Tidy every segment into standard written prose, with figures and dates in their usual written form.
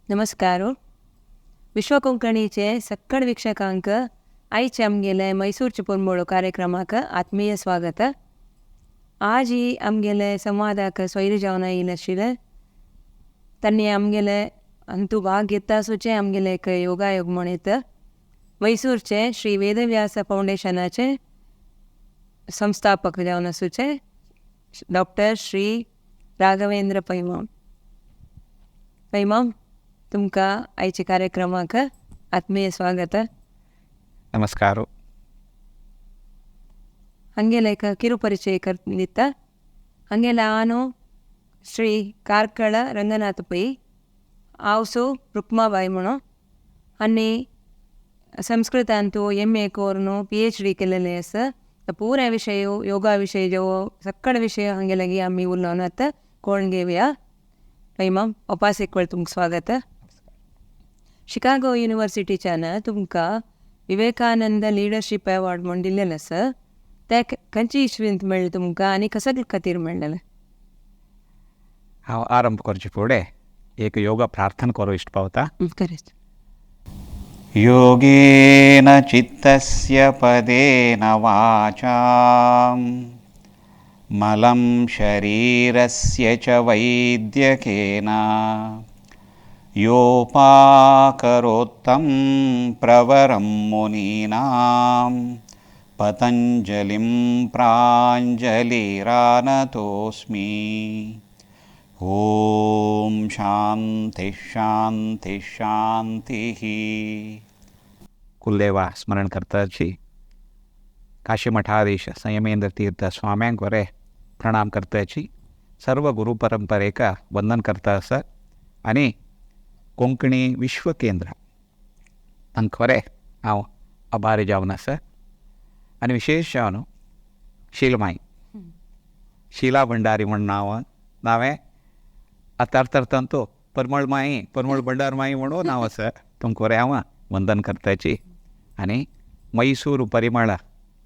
नमस्कार. विश्व कोंकणीचे सक्कड वीक्षकांक आयचे आमगेले मैसूरचे पोरमोळो कार्यक्रमाक आत्मीय स्वागत. आज ही आमगेले संवादाक स्वैर जावन आयिल्ले आशिल्ले तांणी आमगेले अंतू भाग घेता आसूचे आमगेले एक योगायोग म्हणीत मैसूरचे श्री वेदव्यास फावंडेशनाचे संस्थापक जावन आसूचे डॉक्टर श्री राघवेंद्र पैमाम. पैमाम, तुमकां आयच्या कार्यक्रमाक आत्मीय स्वागत. नमस्कार. हांगेले एक ಕಿರು ಪರಿಚಯ ಕರ್ दिता. हांगेले आनो श्री कार्कळ रंगनाथ पै, आवसो रुक्माबाई म्हणून आनी संस्कृतांतू एम.ए. कोर्नु पी.एच.डी. केलेले आसा. पुऱ्या विशय योगा विशय जो सक्कड विशय हांगे लागीं आमी उलोवन आतां कोण घेवया. पैमाम, वापस एक वेळ तुमकां स्वागत. शिकागो युनिवर्सिटीच्यान तुमकां विवेकानंद लिडरशीप अवॉर्ड म्हूण दिल्लेलें आसा. ते खंयची इस्वींत मेळ्ळें तुमकां आनी कसले खातीर मेळ्ळेलें? हांव आरंभ करचे फुडें एक योगा प्रार्थना करूं इश्ट पावता. करेक्ट. योगेन चित्तस्य पदेन वाचां मलं शरीरस्य च वैद्यकेन योपाकरोत्तं प्रवरं मुनीनां पतञ्जलिं प्राञ्जलिरानतोऽस्मि. ॐ शान्तिः शान्तिः शान्तिः. कुलदेवा स्मरण करताची काशी मठाधीश संयमेंद्र तीर्थ स्वाम्यांक वरे प्रणाम करताची सर्व गुरु परंपरेक वंदन करता आसा आनी कोंकणी विश्व केंद्र तांकां वरे हांव आभारी जावन आसा. आनी विशेश जावन शीलमाई शीला भंडारी म्हण नांव नांवें आतां अर्थांत परमळ माई परमळ भंडार माई म्हणून नांव आसा. तुमकां बरें हांव वंदन करताची. आनी मैसूर परिमळा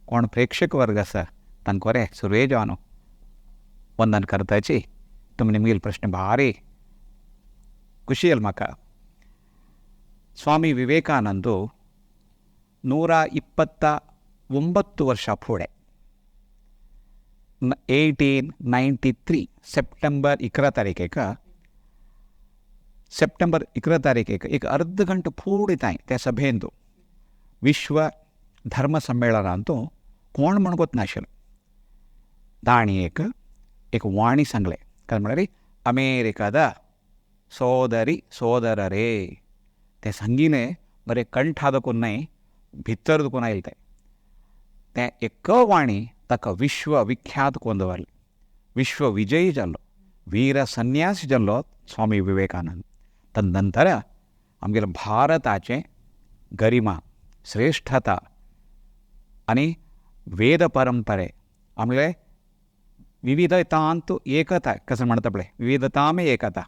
कोण प्रेक्षक वर्ग आसा तांकां बरें सुरवे जावन वंदन करताची. तुमी निमगेल प्रश्न भारी ಖುಷಿ ಅಲ್ಲ म्हाका. स्वामी ವಿವೇಕಾನಂದು 129 ವರ್ಷ ಫುडें 1893 सप्टेंबर 11 तारीखेक सप्टेंबर 11 तारीखेक एक अर्द घंटो फुडें तांय त्या सभेंतू विश्व धर्म संमेळनांतू कोण म्हणगोत नाशिल्लो तांणी एक एक वाणी सांगलें. काय म्हळ्यार अमेरिकाದ ಸೋದರಿ ಸೋದರರೇ ते सांगिलें बरें कंठा दकून न्हय भितर दकून आयलें तें तें एक वाणी ताका विश्व विख्यात कोन्न दवरलें. विश्व विजयी जाल्लो वीर संन्यासी जाल्लो स्वामी विवेकानंद. तदनंतर आमगेले भारताचें गरिमा श्रेष्ठता आनी वेद परंपरे आमगे विविधतांत एकता कशें म्हणटा पळय विविधता में एकता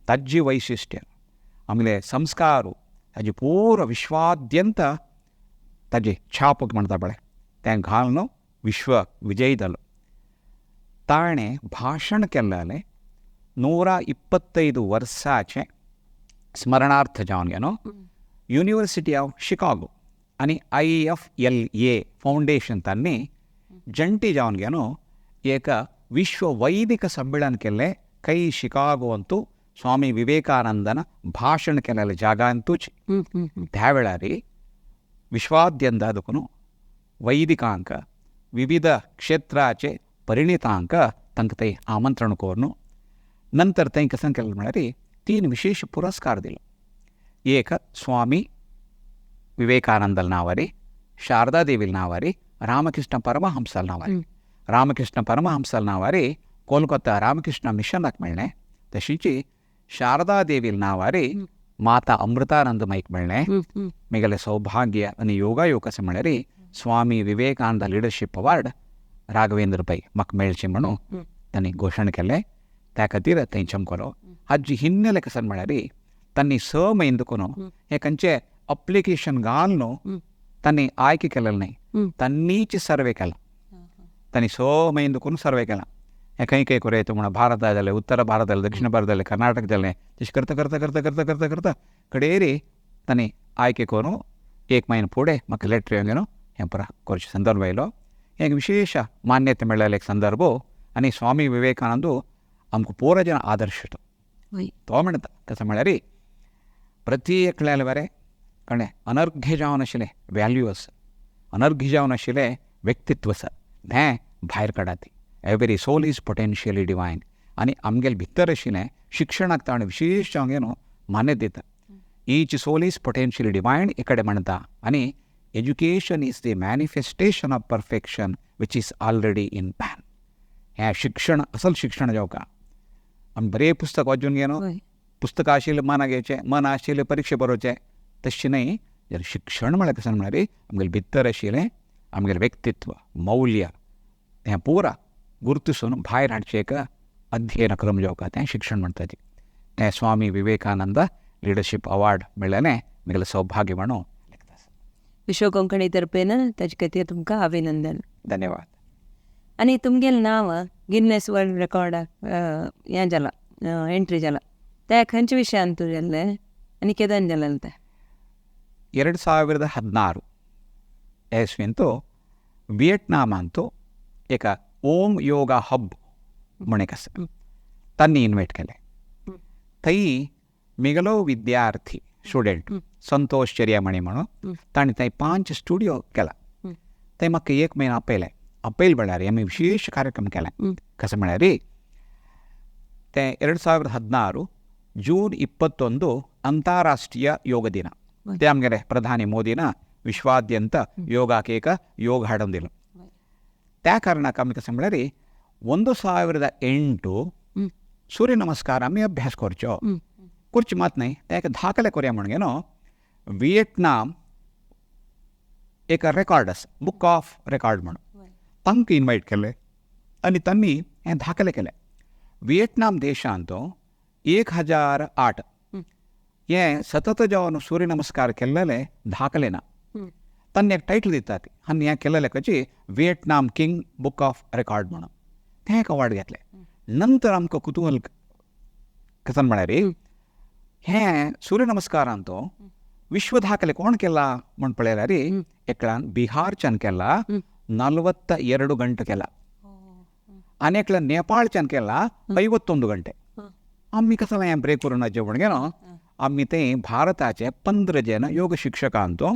ताजी वैशिश्ट्य आमगे संस्कार ताजी पूर विश्वाद्यंत ताजी छाप म्हणटा पळय तें घालून विश्व विजयी जालो. ताणें भाशण केल्लें 125 वर्साचें स्मरणार्थ जावन न्हू युनिवर्सिटी ऑफ शिकागो आनी IFLA foundation तांणी जंटी जावन न्हू एक विश्व वैदिक सम्मेळन केल्लें ಕೈ शिकागो अंतू स्वामी विवेकानंदन भाशण केलेलें जागा अंतूच. त्या वेळार विश्वाद्यंत देखून वैदिकांक विविध क्षेत्राचे परिणितांक तांकां थंय आमंत्रण करून नंतर थंय कशें केलें म्हळ्यार 3 विशेष पुरस्कार दिलो. एक स्वामी विवेकानंदल नांवारी, शारदा देवील नांवारी, रामकृष्ण परमहंसल नांवारी. रामकृष्ण परमहंसल नांवारी कोलकाता रामकृष्ण मिशनाक मेळ्ळें. तशीच शारदा देवील नांवारी माता अमृतानंदमयीक मेळ्ळें. मिगेलें सौभाग्य आनी योगायोग कशें म्हळ्यार स्वामी विवेकानंद लिडरशीप अवॉर्ड राघवेंद्र पै म्हाका मेळचें म्हणून तांणी घोशण केलें. त्या खातीर थंय चमकलो. हाजी हिन्नेले कशें म्हळ्यार तांणी 6 म्हयने देखून हें खंयचें अप्लिकेशन घालून तांणी आयके केलेलें न्हय, तांणीच सर्वे केला. तांणी 6 म्हयने देखून सर्वे केला. हें खंय खंय कोरया येता म्हणून भारता जालें, उत्तर भारत जालें, दक्षिण भारत जालें, कर्नाटक जालें, तशें करता करता करता करता करता करता कडेरी तांणी आयके करून एक म्हयनो फुडें म्हाका लेटर येवन न्हू हें पुरा करचें संदर्भ आयलो. हें एक विशेश मान्यता मेळ्ळेलो एक संदर्भ. आनी स्वामी विवेकानंद आमकां पुरो जन आदर्श तो. तो म्हणटा कसो म्हळ्यार प्रति एकल्याले बरें कळ्ळें अनर्घ्य जावन आशिल्लें व्हॅल्यू आसा, अनर्घ्य जावन आशिल्लें व्यक्तित्व आसा, तें भायर काडात. Every soul is potentially divine. आनी आमगेले भितर आशिल्लें शिक्षणाक ताणें विशेश जावन न्हू मान्यता दिता. Each soul is potentially divine एकडे म्हणटा आनी education is the manifestation of perfection which is already in man. हें शिक्षण असल शिक्षण जावका. आमी बरें पुस्तक वाचून घेवन पुस्तकां आशिल्लें मनाक घेवचें, मन आशिल्लें परिक्षा बरोवचें, तशें न्हय. जाल्यार शिक्षण म्हळ्यार कशें म्हळ्यार आमगेलें भितर आशिल्लें आमगेलें व्यक्तित्व मौल्य तें पुरा गुर्तसून भायर हाडचें एक अध्ययन क्रम जावका, तें शिक्षण म्हणटा तें. स्वामी विवेकानंद लिडरशीप अवॉर्ड मेळ्ळेलें म्हगेलें सौभाग्य म्हणून. विश्व कोंकणी तर्फेन ताजे खातीर तुमकां अभिनंदन. धन्यवाद. आनी तुमगेलें नांव गिन्नेस वर्ल्ड रेकॉर्डाक हें जाला, एंट्री जाला, ते खंयच्या विशयान तूं जाल्लें आनी केदन जालें तें? 2016 इस्वींतु वियेटनामांतु एक ओम योगा हब म्हूण एक आसा, तांणी इनवायट केलें. थंय मिगलो विद्यार्थी स्टुडंट संतोष चेरियामणी म्हणून ताणें थंय 5 स्टुडियो केला. थंय म्हाका एक म्हयनो आपयलें. आपयल म्हळ्यार आमी विशेश कार्यक्रम केले. कशें म्हळ्यार तें 2016 जून 21 ಅಂತಾರಾಷ್ಟ್ರೀಯ ಯೋಗ ದಿನ. ते आमगेले प्रधानी मोदीन विश्वाद्यंत ಯೋಗಕ್ಕೆ ಏಕ ಯೋಗ ಹಾಡೊಂದಿಲ್ಲ. त्या कारणाक आमी कशें म्हळ्यार 1008 सूर्य नमस्कार आमी अभ्यास करचो करचे मात न्हय, तें एक दाखले करया म्हणगे न्हू वियेटनाम एक रेकॉर्ड आसा, बुक ऑफ रेकॉर्ड म्हणून तांकां इनवायट केलें आनी तांणी हें दाखले केलें. वियेटनाम देशांत 1008 हें सतत जावन सूर्य नमस्कार केल्लेले दाखले ना. तांणी एक टायटल दितात आनी हें केल्लेलें खंयची Vietnam king book of record म्हणून तें एक अवॉर्ड घेतलें. नंतर आमकां कुतूहल कशें म्हळ्यार हें सूर्य नमस्कारांत विश्व दाखले कोण केला म्हूण पळयल्यार एकल्यान बिहारच्यान केला 42 ಗಂಟೆ केला, आनी एकल्यान नेपाळच्यान केला 51 ಗಂಟೆ. आमी कसो हें ब्रेक करून म्हणगे न्हू आमी ते भारताचे 15 जन योग शिक्षकांतो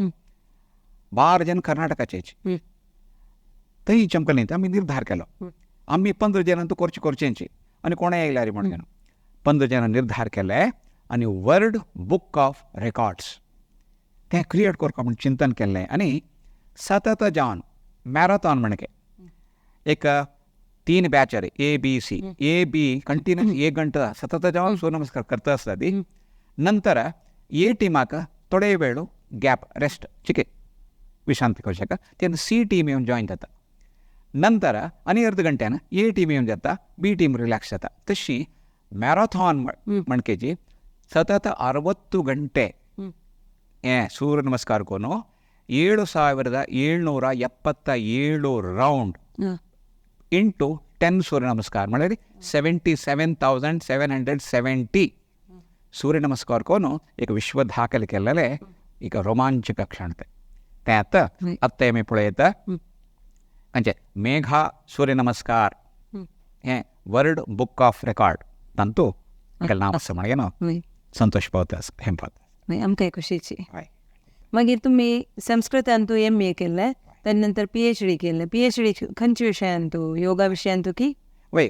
12 जन कर्नाटकाचे थंय चमकले आमी निर्धार केलो आमी 15 जणांतू करचे करचेंची आनी कोणें येयल्यार म्हणगे न्हू 15 जणां निर्धार केले आनी वर्ल्ड बुक ऑफ रेकॉर्ड्स तें क्रिएट करपा म्हूण चिंतन केल्लें. आनी सतत जावन मॅराथॉन म्हणके एक 3 बॅच अरे A B C, A B continuous 1 गंटो सतत जावन सूर्य नमस्कार करता आसता ती. नंतर ए टिमाक थोडे वेळ गॅप रेस्ट चिके विश्रांती करचें तेन्ना सी टीम येवन जॉयन जाता. नंतर आनी अर्द घंट्यान ए टीम येवन जाता, बी टीम रिलॅक्स जाता. तशी मॅराथॉन म्हणकेची सतत 60 ಗಂಟೆ ಸೂರ್ಯ ನಮಸ್ಕಾರ ಕೊನು 7777 ರೌಂಡ್ ಇಂಟು 10 ಸೂರ್ಯ ನಮಸ್ಕಾರ म्हळ्यार 77,770 सूर्य नमस्कार कोन एक विश्व दाखल केल्लेलें एक रोमांचक क्षण तें. तें आतां आत्तां आमी पळयता म्हणजे मेघा सूर्य नमस्कार हें वर्ल्ड बुक ऑफ रेकॉर्ड तांतू नांव आसा म्हणगे न्हू संतोष पावता हें पावता. आमकां खुशीची. मागीर तुमी संस्कृतांतू एम ए केल्लें, ताजे नंतर PhD केल्लें. PhD खंयच्या विशयांतू? योगा विशयांतू की? वय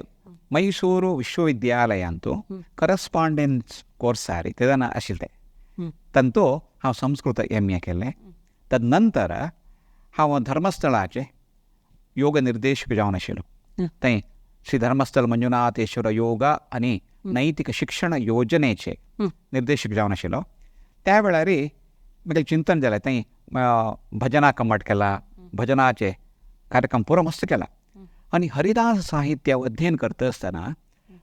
मैसूरू विश्वविद्यालयांतू करस्पांडन्स कोर्सार तेन्ना आशिल्लें तें. तांतू हांव संस्कृत एम ए केल्लें. तद नंतर हांव धर्मस्थळाचें योग निर्देशक जावन आशिल्लो. थंय श्री धर्मस्थळ मंजुनाथेश्वर योग आनी नैतिक शिक्षण योजनेचे निर्देशक जावन आशिल्लो. त्या वेळार म्हगेलें चिंतन जालें थंय भजना कमट केला, भजनाचे कार्यक्रम पुरो मस्त केला. आनी हरिदास साहित्य अध्ययन करता आसतना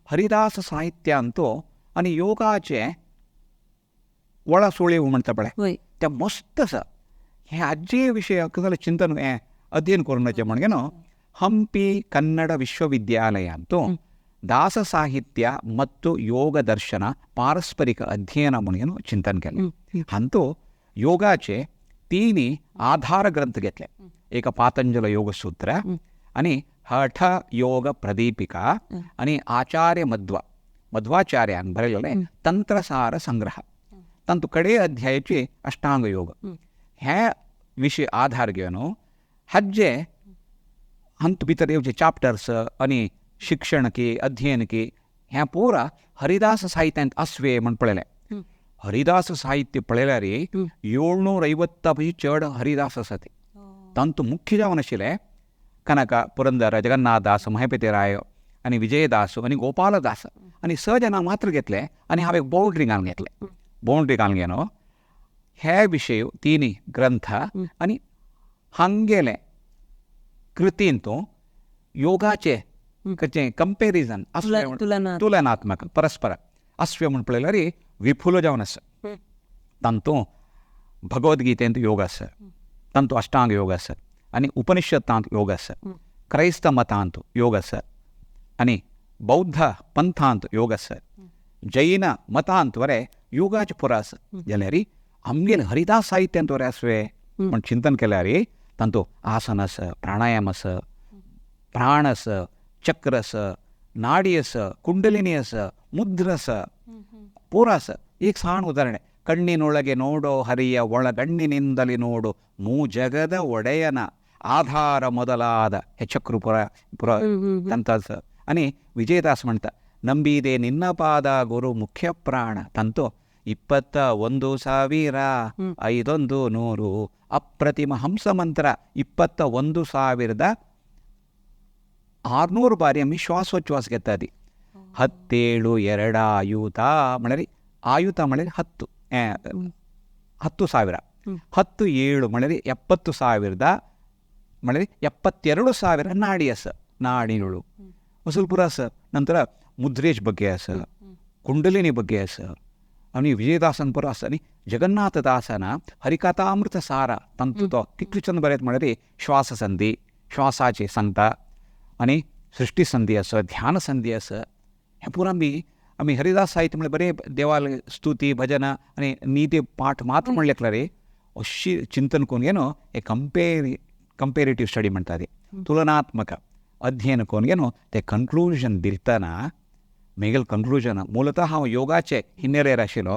हरिदास साहित्यांतो आनी योगाचे वळा सुळी म्हणटा पळय तें मस्त आसा. हें आजी विशय कसलें चिंतन हें अध्ययन करून म्हणगे न्हू ಹಂಪಿ ಕನ್ನಡ ವಿಶ್ವವಿದ್ಯಾಲಯ ಅಂತೂ ದಾಸ ಸಾಹಿತ್ಯ ಮತ್ತು ಯೋಗ ದರ್ಶನ ಪಾರಸ್ಪರಿಕ ಅಧ್ಯಯನ म्हणून चिंतन केलें. हांतू योगाचे तीन आधार ग्रंथ घेतले, एक पातंजल योगसूत्र आनी हठ योग प्रदीपिका आनी आचार्य मध्व मध्वाचार्यान बरयलेलें तंत्रसार संग्रह. तांतू कडे अध्यायाचे अष्टांग योग हे विशय आधार घेवन हाजे हांतू भितर येवचे चाप्टर्स आनी शिक्षण की अध्ययन की हें पुरा हरिदास साहित्यांत आसवे म्हण पळयलें. हरिदास साहित्य पळयल्यार 750 चड हरिदास आसा ते. तांतू मुख्य जावन आशिल्लें कनक पुरंदर जगन्नाथदास महेपतिराय आनी विजयदास आनी गोपालदास आनी 6 जाणां मात्र घेतले आनी हांव एक बाउंड्री घालून घेतले. बाउंड्री घालून घेवन हे विशय तिनी ग्रंथ आनी हांगेले कृतींतू योगाचे कचें कंपेरिजन तुलनात्मक परस्पर आसवे म्हूण पळयल्यार विपुल जावन आसा. तांतू भगवद्गीतेंत योग आसा, तांतू अष्टांग योग आसा आनी उपनिषदांत योग आसा, क्रैस्त मतांत योग आसा आनी बौद्ध पंथांत योग आसा, जैन मतांत वरे योगाचे पुरा आसा. जाल्यार आमगेले हरिदास साहित्यांत वरे आसवे म्हण चिंतन केल्यार तांतू आसन आसा, प्राणायाम आसा, प्राण आसा, चक्र आसा, नाडी आसा, कुंडलिनी आसा, मुद्रा आसा, ಪೂರ ಆಸ. ಈಗ ಸಣ್ಣ ಉದಾಹರಣೆ, ಕಣ್ಣಿನೊಳಗೆ ನೋಡೋ ಹರಿಯ ಒಳಗಣ್ಣಿನಿಂದಲೇ ನೋಡು ಮೂ ಜಗದ ಒಡೆಯನ ಆಧಾರ ಮೊದಲಾದ ಹೆಚ್ಚಕ್ರು ಪುರ ಪುರ ತಂತ. आणि ವಿಜಯದಾಸ್ म्हणता ನಂಬಿದೆ ನಿನ್ನ ಪಾದ ಗುರು ಮುಖ್ಯ ಪ್ರಾಣ ತಂತು 21,500 ಅಪ್ರತಿಮ ಹಂಸ ಮಂತ್ರ 21,600 ಬಾರಿ ಅಮ್ಮಿ ಶ್ವಾಸೋಚ್ಛ್ವಾಸ ಗೆತ್ತಾದಿ. 17 2 ಆಯುತ म्हळ्यार ಆಯುತ म्हळ्यार 10 10,000 10 7 म्हळ्यार 70,000 म्हळ्यार 72,000 ನಾಡಿ ಆಸ, ನಾಡಿಗಳು ವಸೂಲ್ಪುರ ಆಸ. ನಂತರ ಮುದ್ರೇಶ್ ಬಗ್ಗೆ ಆಸ, ಕುಂಡಲಿನಿ ಬಗ್ಗೆ ಆಸ, आनी विजयदासन ಪುರ ಆಸ. आनी ಜಗನ್ನಾಥದಾಸನ ಹರಿಕಥಾಮೃತ ಸಾರ ತಂತು कितले चंद बरयत म्हळ्यार श्वाससंधी, श्वासाचे सांगता आनी सृष्टी संधी आसा, ध्यान संधी आसा. हें पुरा आमी आमी हरिदास साहित्य म्हळ्यार बरें देवाल स्तुती भजन आनी नीती पाठ मात्र म्हणलें रे अशी चिंतन करून घेवन हे कंपेरेटीव स्टडी म्हणटा ती तुलनात्मक अध्ययन करून घेवन ते कन्क्लुजन दितना मेगेल कन्क्लुजन ಮೂಲತಃ हांव योगाचे हिन्नेलेर आशिल्लो.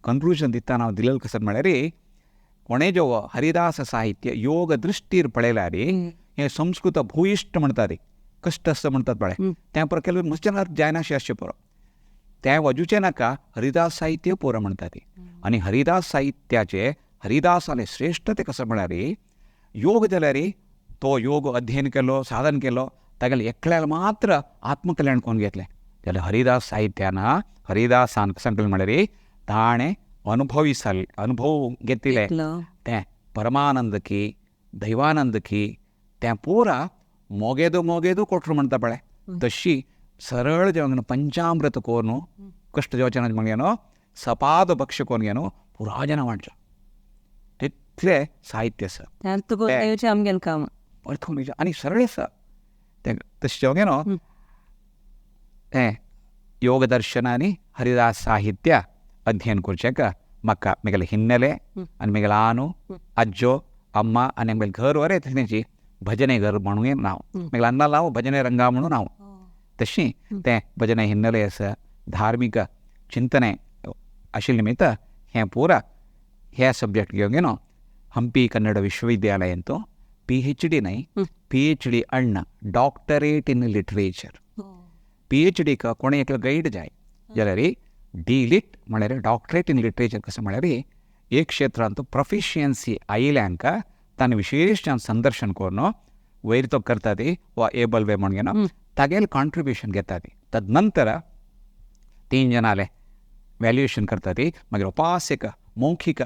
कन्क्लुजन दितना हांव दिलेलें कसं म्हळ्यार कोणे जो हरिदास साहित्य योग दृश्टीर पळयल्यार हें संस्कृत भूयिश्ट म्हणटा ती कश्ट आसता म्हणटात पळय तें पुरो केल्लें मुसलमान जायनाशें आसचें पुरो तें वजुचें नाका. हरिदास साहित्य पुरो म्हणटा ती आनी हरिदास साहित्याचे हरिदासाले श्रेश्ठ तें कसं म्हळ्यार योग जाल्यार तो योग अध्ययन केलो साधन केलो तागेले एकल्यान मात्र आत्मकल्याण करून घेतलें. जाल्यार हरिदास साहित्यान हरिदासान कसं केलें म्हळ्यार ताणें अनुभवी अनुभव घेतिल्लें तें परमानंद की दैवानंद की तें पुरा मोगेदो मोगेदो कोटरू म्हणटा पळय तशी सरळ जेवण पंचामृत कोरून कश्ट जेवचें म्हणजे न्हू सपाद भक्ष कोरून घेवन पुरा जनां वांटचो तितलें साहित्य आसा. आमगेलें काम आनी सरळ आसा तें तशें जेवण न्हू तें योगदर्शन आनी हरिदास साहित्य अध्ययन करचें म्हाका म्हगेलें हिन्नेले आनी म्हगेलें आनो आज्जो अम्मा आनी म्हगेलें घर वरें तेंची भजने घर म्हणून नांव म्हगेलें अन्ना नांव भजने रंगा म्हणून नांव तशी तें भजने हिन्नेले आसा धार्मीक चिंतने आशिल्ले निमित्त हें पुरा हे सब्जेक्ट घेवन घेवन हंपी कन्नड विश्वविद्यालयांत PhD न्हय PhD Anna doctorate in literature. PhDक कोणें एकलो गायड जाय जाल्यार डी.लिट म्हळ्यार डॉक्टरेट इन लिटरेचर कसं म्हळ्यार एक क्षेत्रांत प्रोफिशियन्सी आयिल्ल्यांक ताणें विशेश संदर्शन करून वयर तो करता ती वा एबल वे म्हणून घेवन तागेलें कॉन्ट्रिब्युशन घेता ती. तदनंतर 3 जाणांलें व्हॅल्युएशन करता ती मागीर उपास एक मौखीक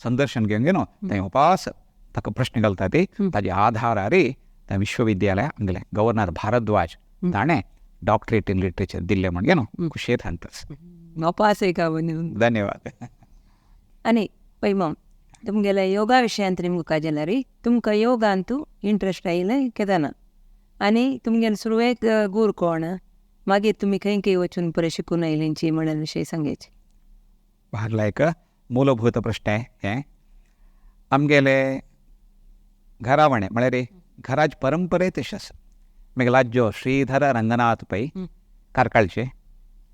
संदर्शन घेवन घेवन थंय उपास ताका प्रश्न घालता ती ताजे आधारार त्या विश्वविद्यालय आमगेलें गव्हर्नर भारद्वाज ताणें डॉक्टरेट इन लिटरेचर दिल्लें म्हण घेवन खुशयेत सांगता. धन्यवाद. आनी पै माम तुमगेले योगा विशयांत निमकां जाल्यार तुमकां योगांतू इंट्रस्ट आयलें केदना आनी तुमगेले सुरवेक गुरू कोण, मागीर तुमी खंय खंय वचून परत शिकून आयलींची म्हणून विशय सांगायचे. भागला एक ಮೂಲಭೂತ ಪ್ರಶ್ನೆ हें. आमगेले घरावणे म्हळ्यार घराची परंपरे तशी आसा. मागीर आज्जो श्रीधर रंगनाथ पै कार्कळचे,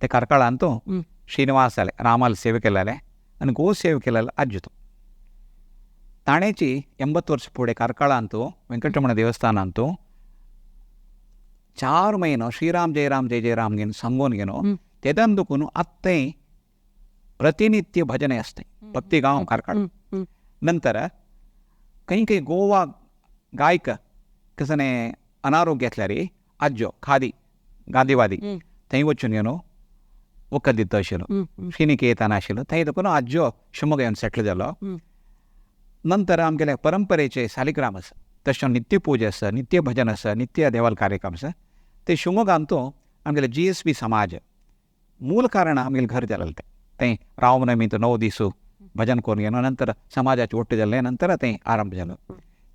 ते कार्कळांत श्रीनिवास जाले, रामाल सेवे केलेले आनी गो सेवे केलेले आज्जो तो. ताणेची 80 वर्स फुडें कार्कळांत वेंकटरमण देवस्थानांत 4 म्हयनो श्रीराम जय राम जय जय राम घेवन सांगून घेवन तेदन दुखून आत्तां प्रतिनित्य भजने आसताय भक्ती गांव कार्कळ. नंतर खंय खंय गोवा गायक कसने अनारोग्य आसल्यार आज्जो खादी गांधीवादी थंय वचून घेवन वखद दिता आशिल्लो. श्रीनिकेतन आशिल्लो थंय देखून आज्जो शिमोगा येवन सेटल जालो. नंतर आमगेले परंपरेचे सालिग्राम आसा, तशें नित्य पूजा आसा, नित्य भजन आसा, नित्य देवाल कार्यक्रम आसा. ते शिवमोगांत आमगेले GSB समाज मूल कारण आमगेलें घर जालें तें. थंय रामनवमींत 9 दीस भजन करून घेवन नंतर समाजाचे ಒಟ್ಟು जालें, नंतर थंय आरंभ जालो.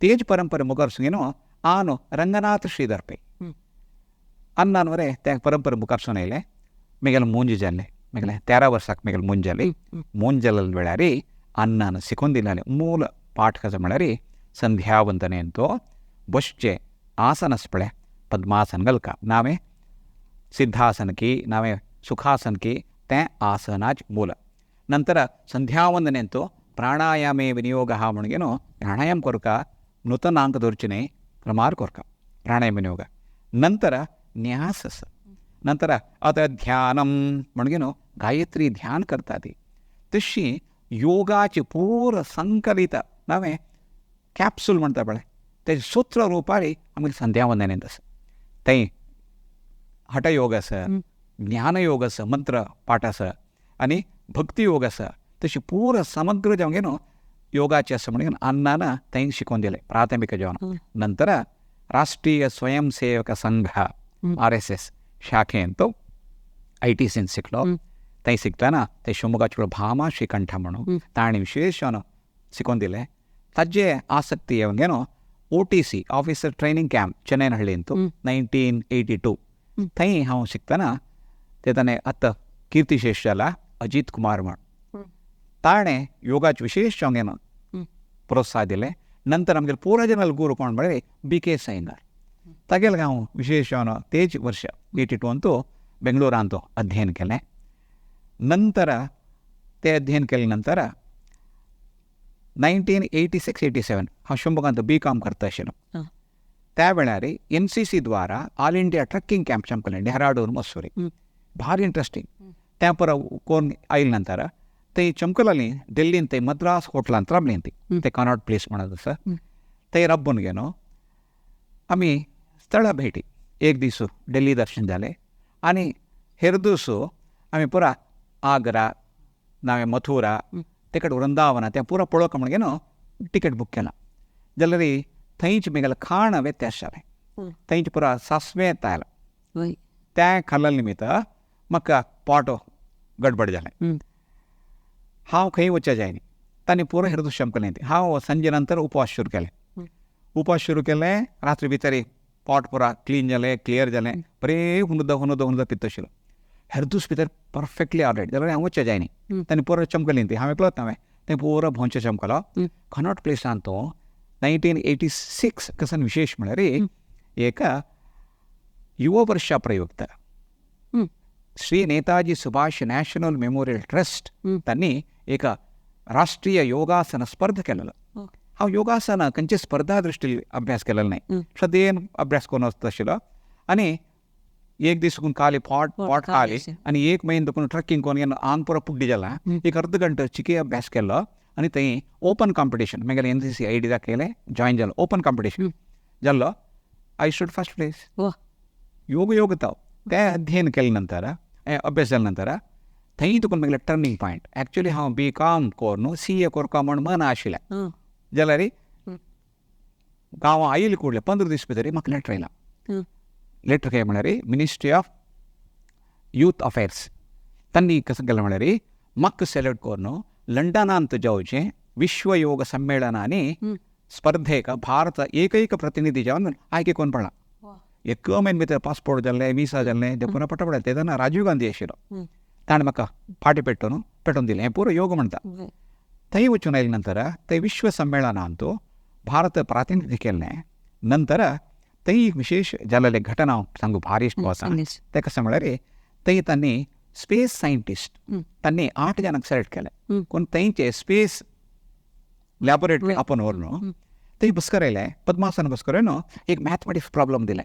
तेज परंपरे मुखार घेवन आनो रंगनाथ श्रीधर पै अन्नानवरे त्या परंपरे मुखार सून येयलें. मेगेले मुंज जालें, मेगेले 13 वर्साक मेगेले मुंज जाली. मुंज जाल्ले वेळार अन्नान शिकोवन दिलें मूल पाठ कसो म्हळ्यार संध्याವಂदने अंतो बसचे आसन आसा पळय पद्मासन घालका, नावें सिद्धासन की नावें सुखासन की तें आसनाच मूल. नंतर संध्याವಂदने अंतो प्राणायामे विनियोग म्हणून घेवन प्राणायाम करका, नूतनांक दवरचे न्हय, क्रमार करका प्राणायाम विनियोग. नंतर न्यास आसा, नंतर आतां ध्यानम म्हणून घेवन गायत्री ध्यान करता ती. तशी योगाची पूर संकलित नवें कॅप्सूल म्हणटा पळय तेजें सूत्र रुपारी आमगेलें संध्यावंदनेंत आसा. थंय हठयोग आसा, ज्ञानयोग आसा, मंत्र पाठ आसा आनी भक्तियोग आसा. तशी पूर समग्र जेवण न्हू योगाचे आसा म्हणून अन्नान थंय शिकोवन दिलें प्राथमीक जेवण. नंतर राष्ट्रीय स्वयंसेवक संघ RSS शाखेंत ITCन शिकलो. थंय शिकतना ते शिवमोगाचे भामा श्रीकंठ म्हणून ताणें विशेश शिकोवन दिलें. ताजे आसक्ती येवन घेवन OTC officer training camp चेन्नईनहಳ್ಳಿಂತು 1982 थंय हांव शिकतना ते ताणें आतां कीर्तिशेष जाला अजीत कुमार म्हण ताणें योगाचे विशेष घेवन प्रोत्साहन दिलें. नंतर आमगेले पुरा जनरल गुरू कोण म्हळ्यार BK Iyengar, तागेलें हांव विशेष तेज वर्ष 82 अंतू बेंगळूरांत अध्ययन केलें. नंतर ते अध्ययन केले नंतर 1986-87 हांव शिवमोगांत BCom करता आशिल्लो. त्या वेळार NCC द्वारा ऑल इंडिया ट्रॅकिंग कॅम्प चमकलें डेहराडून मसूरी, भारी इंट्रस्टींग. त्या परत कोण आयले नंतर ते चमकलाली दिल्लीन ते मद्रास होटलांत राबलीं ती, ते कॉनॉट प्लेस म्हणत आसा थंय राबून गेलो. आमी स्थळ भेटी एक दीस दिल्ली दर्शन जालें आनी हेर दीस आमी पुरा आग्रा नावें मथुरा ते कडेन वृंदावन तें पुरा पळोवंक म्हणून न्हू टिकेट बूक केलां. जाल्यार थंयच म्हगेलें खाण व्यत्यास जालें, थंयच पुरा सासवें येतालें तें खाल्ले निमित्त म्हाका पोट गडबड जालें. हांव खंय वचचें जायनी तांणी पुरो हेर दुसरें केलें. हांव सांजे नंतर उपवास सुरू केले. उपवास सुरू केले रात्री भितर पोट पुरा क्लीन जालें, क्लियर जालें, बरें हुनुदा हुनुदा हुनुदा पित्त आशिल्लो. हेर दीस भितर परफेक्टली ऑलरायट. जाल्यार हांव वचचें जायनी तांणी पुरो चमकली ती, हांव एकलोच हांवें तें पुरो भोंवचें चमकलो. कॉनॉट प्लेसान तो 1986 कसन विशेष म्हळ्यार एक युव वर्षा प्रयुक्त Shri Netaji Subhash national memorial trust तांणी एक राष्ट्रीय योगासन स्पर्धा केलेलो. हांव योगासन खंयचे स्पर्धा दृश्टी अभ्यास केलेलो न्हय, श्रद्धेन अभ्यास करून वचता आशिल्लो. आनी एक दीस खाली पोट पोट खाली आनी एक म्हयनो दुखून ट्रेकिंग करून आंग पुरो पुड्डी जाला. एक अर्द घंटो चिके अभ्यास केलो आनी थंय ओपन कॉम्पिटिशन मागीर NCC ID दाखयलें, जॉयन जालो, ओपन कॉम्पिटिशन जाल्लो. I should first place. Yoga yoga ताव तें अध्ययन केले नंतर अभ्यास जाले नंतर थंय तुका मागीर टर्निंग पॉयंट. एक्चुअली हांव BCom करून CA करपा म्हण मन आशिल्लें. जाल्यार गांवां आयले कुडले 15 दीस भितर म्हाका लेटर आयला. लेटर काय म्हळ्यार मिनिस्ट्री ऑफ यूथ अफेर्स तांणी कसं केलें म्हळ्यार म्हाका सिलेक्ट करून लंडनांत जावचें विश्व योग सम्मेळनांनी स्पर्धेक भारत एकैक प्रतिनिधी जावन आयके करून पडला. एक म्हयने भितर पासपोर्ट जाल्लें, विसा जाल्लें, तें पुरो पटापट. तेन्ना राजीव गांधी आशिल्लो, ताणें म्हाका फाटी पेटोवन पेटोवन दिलें. हें पुरो योग म्हणटा. थंय वचून आयले नंतर थंय विश्व संमेळनांतू भारत प्रातिनिध्य केल्लें. नंतर थंय एक विशेष जाल्लें घटना हांव सांगू भारी इश्ट आसा. तें कशें म्हळ्यार थंय तांणी स्पेस सायंटिस्ट तांणी 8 जाणांक सिलेक्ट केले. कोण थंयचे स्पेस लॅबोरेटरी आपोवन व्हरून थंय बसकर आयले. पद्मासन बसकर न्हू एक मॅथमॅटिक्स प्रॉब्लम दिलें.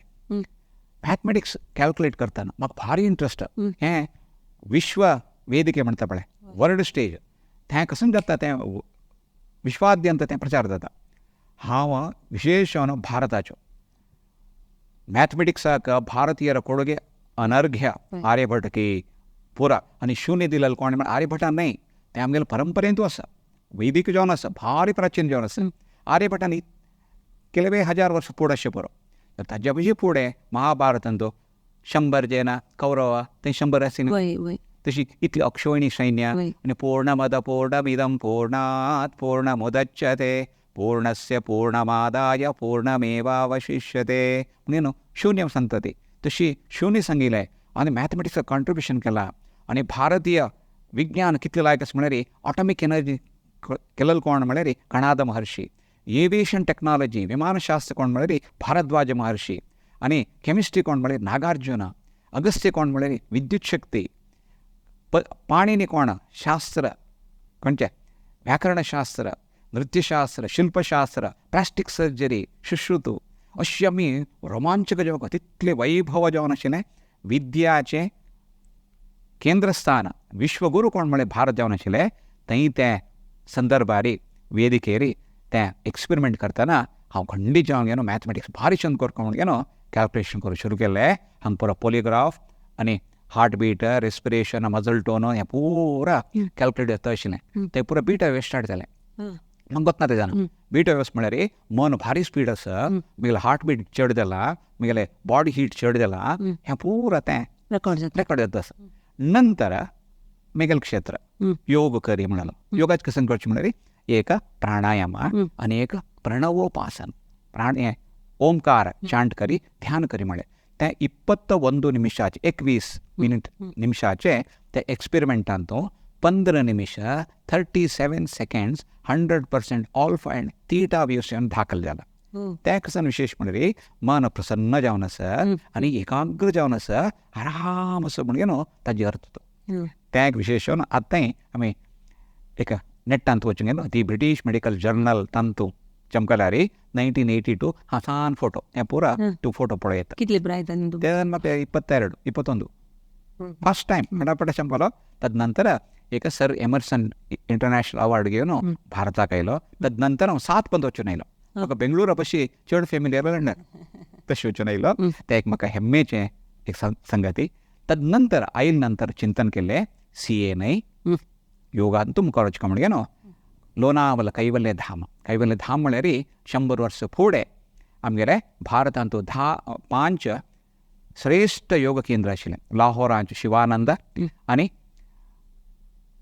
मॅथमॅटिक्स कॅल्कुलेट करतना म्हाका भारी इंट्रस्ट. हें विश्व वेदिके म्हणटा पळय, वर्ल्ड स्टेज, तें कशें जाता तें विश्वाद्यंत तें प्रचार जाता. हांव विशेष भारताचो मॅथमॅटिक्साक भारतीयರ ಕೊಡುಗೆ अनर्घ्य. आर्यभट की पुरा आनी शून्य दिलेलें कोण म्हळ्यार आर्यभटान न्हय, तें आमगेले परंपरेंतू आसा, वैदीक जावन आसा, भारी प्राचीन जावन आसा. आर्यभटान ಕೆಲವೇ हजार वर्स फुडें अशें पुरो. ताज्या पयलीं फुडें महाभारतांत 100 जेना कौरव ते 100 आशिल्ले, तशी इतली अक्षोहिणी सैन्य आनी पूर्णमद पूर्णमिदं पूर्णात् पूर्णमुदच्यते पूर्णस्य पूर्णमादाय पूर्णमेवावशिष्यते म्हणून शून्य सांगता ती. तशी शून्य सांगिल्लें आनी मॅथमॅटिक्साक कॉन्ट्रिब्युशन केलां. आनी भारतीय विज्ञान कितलें लायक आसा म्हळ्यार ऑटॉमीक एनर्जी केलेलो कोण म्हळ्यार कणाद महर्षी, एविएशन टेक्नॉलॉजी विमानशास्त्र कोण म्हळ्यार भारद्वाज महर्षी, आनी केमिस्ट्री कोण म्हळ्यार नागार्जुन, अगस्त्य कोण म्हळ्यार विद्युत शक्ती, पाणिनी कोण शास्त्र खंयचें व्याकरणशास्त्र, नृत्यशास्त्र, शिल्पशास्त्र, प्लास्टीक सर्जरी, सुश्रुतू, अशी आमी रोमांचक जावंक तितलें वैभव जावन आशिल्लें. विद्याचें केंद्रस्थान विश्वगुरू कोण म्हळ्यार भारत जावन आशिल्लें. थंय ते संदर्भार वेदिकेर तें एक्सपेरिमेंट करतना हांव खंडीत जावन गेलो. मॅथमॅटिक्स भारी छंद करता म्हणून गेलो, कॅल्कुलेशन करूंक सुरू केलें. हांगा पुरो पोलिग्राफ आनी हार्ट बीट, रेस्पिरेशन, मजल टोन हें पुरा कॅल्कुलेट जाता आशिल्लें. तें पुरो बीटा वेव स्टार्ट जालें. म्हाका गोत ना तें जाणा. बीटा वेव्स म्हळ्यार मन भारी स्पीड आसा, म्हगेलें हार्ट बीट चड जाला, म्हगेलें बॉडी हीट चड जाला, हें पुरा तें रेकॉर्ड जाता आसा. नंतर मेगल क्षेत्र योग करी म्हणालो. योगाच कशें करचें म्हळ्यार एक प्राणायाम आनी एक प्रणवोपासन, प्राण ओंकार चांट करी ध्यान करी म्हळें. तें 21 निमिशाचे 21 मिनिट निमिशाचे ते एक्सपेरिमेंटांत 15 Nimish 37 seconds 100% alpha and theta waves दाखल जाला. तें कशें विशेष म्हळ्यार मन प्रसन्न जावन आसा आनी एकाग्र जावन आसा, आराम आसा म्हणून न्हू ताजी अर्थ तो. तें एक विशेष. आतांय आमी एक नेटांत वचूंक गेलो, दी ब्रिटीश मेडिकल जर्नल तांतू चमकल्यार 1982 हा सान फोटो, हें पुरा तूं फोटो पळयता. कितले प्राय तेन्ना म्हाका 22 21 फर्स्ट टायम फटाफट चमकलो. तदनंतर एक सर एमर्सन इंटरनॅशनल अवॉर्ड घेवन भारताक आयलो. तदनंतर हांव 7 पंद वचून आयलो. म्हाका बेंगळुरा पशी चड फेमिलियर लंडन तशें वचून आयलो. तें एक म्हाका हेम्मेचें एक संगती. तदनंतर आयल नंतर चिंतन केलें सी ए न्हय योगांतू मुखार वचका म्हणगे न्हू लोनावला कैवल्य धाम. कैवल्य धाम म्हळ्यार 100 वर्स फुडें आमगेले भारतांत 5 श्रेश्ठ योग केंद्र आशिल्लें. लाहोरांत शिवानंद आनी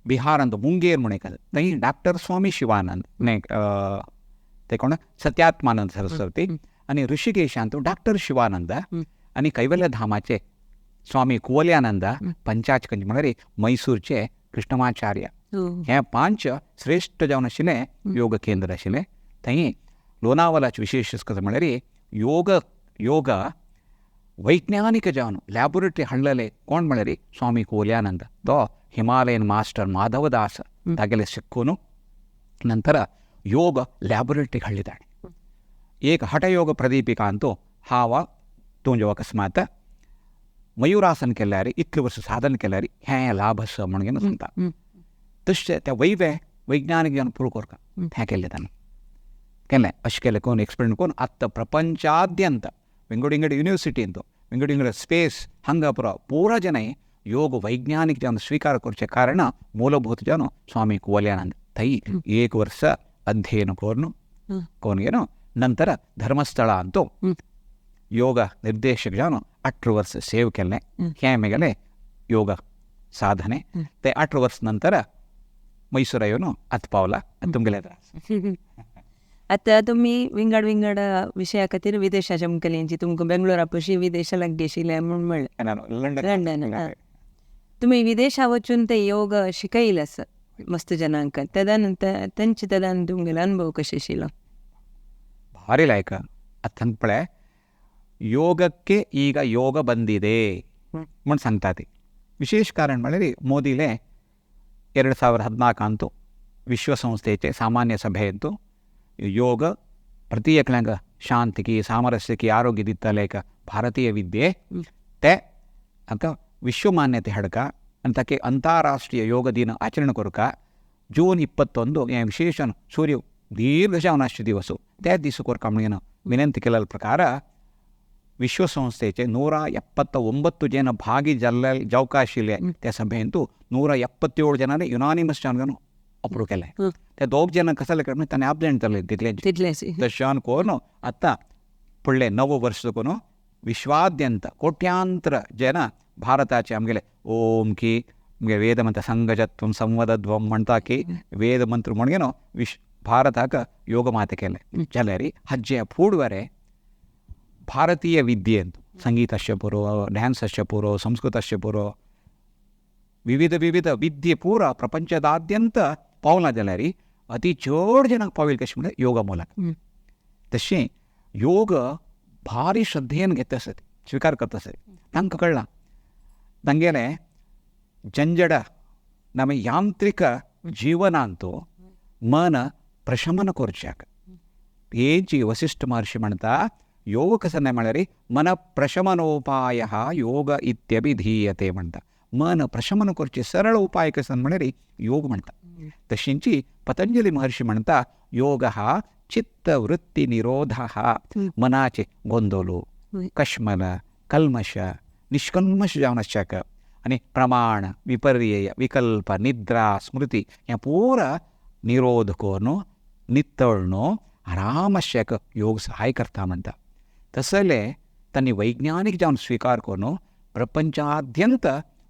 बिहारांत मुंगेर म्हूण एक थंय डॉक्टर स्वामी शिवानंद न्हय ते कोण सत्यात्मानंद सरस्वती आनी ऋषिकेशांत डॉक्टर शिवानंद आनी कैवल्य धामाचे स्वामी कुवल्यानंद पंचाचकंज म्हळ्यार मैसूरचे कृष्णमाचार्य. हे 5 श्रेश्ठ जावन आशिल्लें योग केंद्र आशिल्लें. थंय लोनावलाचे विशेष कशें म्हळ्यार योग योग वैज्ञानिक जावन लॅबोरेटरी हाडलेले कोण म्हळ्यार स्वामी कुवल्यानंद. तो हिमालयन मास्टर माधवदास तागेले शिकून नंतर योग लॅबोरेटरी हाडली ताणें. एक हठयोग प्रदीपिका अंतू हांव तूं अकस्मात मयुरासन केल्यार इतले वर्स साधन केल्यार हें लाभ आसा म्हणून सांगता. तशें त्या वैवे वैज्ञानिक जावन प्रूव करता हें केल्लें ताणें केलें. अशें केलें कोण एक्सपेरिमेंट कोण आत्तां प्रपंचाद्यंत विंगड युनिवर्सिटींत विंगड विंगड स्पेस हांगा पुरा जन योग वैज्ञानिक जावन स्वीकार करचें कारण ಮೂಲಭೂತ जावन स्वामी कुवल्यानंद. थंय 1 वर्स अध्ययन करून कोण गेलो. नंतर धर्मस्थಳ अंतू योग निर्देशक जावन 18 वर्स सेव केलें. हें म्हगेलें योग साधने. ते 18 वर्स नंतर मैसूर येवन आतां पावला तुमगेले. आतां तुमी विंगड विंगड विशया खातीर विदेशाच्या मुखेलींची तुमकां बेंगलोरा पशी विदेशा लागीं आशिल्लें म्हूण म्हणलें. लंडन. तुमी विदेशा वचून ते योग शिकयले आसा मस्त जनांक, तेदान तेंचे तेदान तुमगेलो अनुभव कशें आशिल्लो? ಭಾರಿ ಲಾಯಕ. ಅತ್ತಂತ ಪಳೆ ಯೋಗಕ್ಕೆ ಈಗ ಯೋಗ ಬಂದಿದೆ म्हण सांगता ती. विशेष कारण म्हळ्यार मोदीले 2014 अंतू विश्वसंस्थेचे सामान्य सभेंतू ಯೋಗ ಪ್ರತಿ एकल्यांक शांतिकी सामरस्यकी आरोग्य दितले एक भारतीय विद्ये ते आतां विश्वमान्यते हाडका आनी ताके अंतरराष्ट्रीय योग दिन आचरण करका जून 21 हें विशेष सूर्य दीर्घ जावन आसचे दिवस त्या दीस करका म्हणून ವಿನಂತಿ केल्ल्या ಪ್ರಕಾರ ವಿಶ್ವಸಂಸ್ಥೆचे 179 ಜನ ಭಾಗಿ ಜಲ್ಲ जावका आशिल्ले त्या सभेंतू 177 जणांनी युनानिमस जावन अप्रूव केलें. ते दोग जण कसले करप ताणें आबसेंट जाले तितले तशें करून आतां फुडले 9 वर्स करून विश्वाद्यंत कोट्यांतर जन भारताचे आमगेले ओम की आमगे वेद मंत्र संगजत्वं संवदध्वं म्हणटा की वेद मंत्र म्हणगेनो विश्व भारताक योग माते केले. जाल्यार हाजे फुडवरे भारतीय विद्येंत संगीतस्य पुरो, ड्यान्सस्य पुरो, संस्कृतस्य पुरो, विविध विविध विद्ये पूरा प्रपंचदाद्यंत पावला जाल्यार अती चड जनांक पावयले कशें म्हणल्यार योगा ಮೂಲक. तशें योग भारी श्रद्धेन घेता आसत, स्विकार करता आसत, तांकां कळ्ळां तांगेलें जंजड नम ಯಾಂತ್ರಿಕ ಜೀವನಾಂತು ಮನ ಪ್ರಶಮನ ಕೊರ್ಚಾಕ ಏಂಚಿ ವಸಿಷ್ಠ ಮಹರ್ಷಿ म्हणटा योग कसं म्हळ्यार मन प्रशमनोपाय योग इत्यभिधीयते म्हणटा. मन प्रशमन करचे सरळ उपाय कसं म्हळ्यार योग म्हणटा. तशींची पतंजली महर्षी म्हणटा योग हा चित्तवृत्ती निरोध मनाचे गोंदोलो कश्मल कल्मश निष्कल्मश जावन आसच्याक आनी प्रमाण विपर्यय विकल्प निद्रा स्मृती हें पुरा निरोध करून नितळ न्हू आराम आसच्याक योग सहाय करता म्हणटा. तसले तांणी वैज्ञानीक जावन स्विकार करून प्रपंचाद्यंत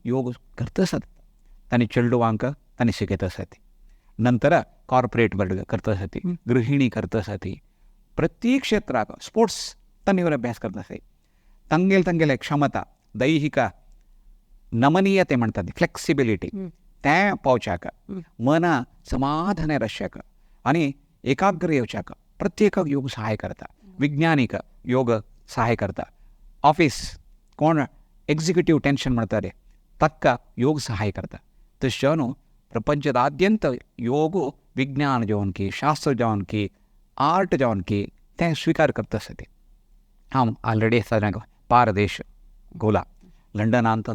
योग करता आसात. तांणी चेडवांक तांणी शिकयत आसात, नंतर कॉर्पोरेट वर्ल्ड करता आसात, गृहिणी करता आसात, प्रत्येक क्षेत्राक स्पोर्ट्स तांणी अभ्यास करता आसात. तांगेले तांगेले क्षमता दैहिक नमनीयते म्हणटात फ्लेक्सिबिलिटी तें पावच्याक मना समाधान आसच्याक आनी एकाग्र येवच्याक प्रत्येकाक योग सहाय करता. विज्ञानीक योग सहाय करता. ऑफिस कोण एक्झिक्युटीव टेन्शन म्हणटा रे ताका योग सहाय करता. तशें न्हू प्रपंचदाद्यंत योग विज्ञान जावन की शास्त्र जावन की आर्ट जावन की तें स्विकार करता आसा ते. हांव ऑलरेडी सगळ्यांक पारदेश गोला लंडनांत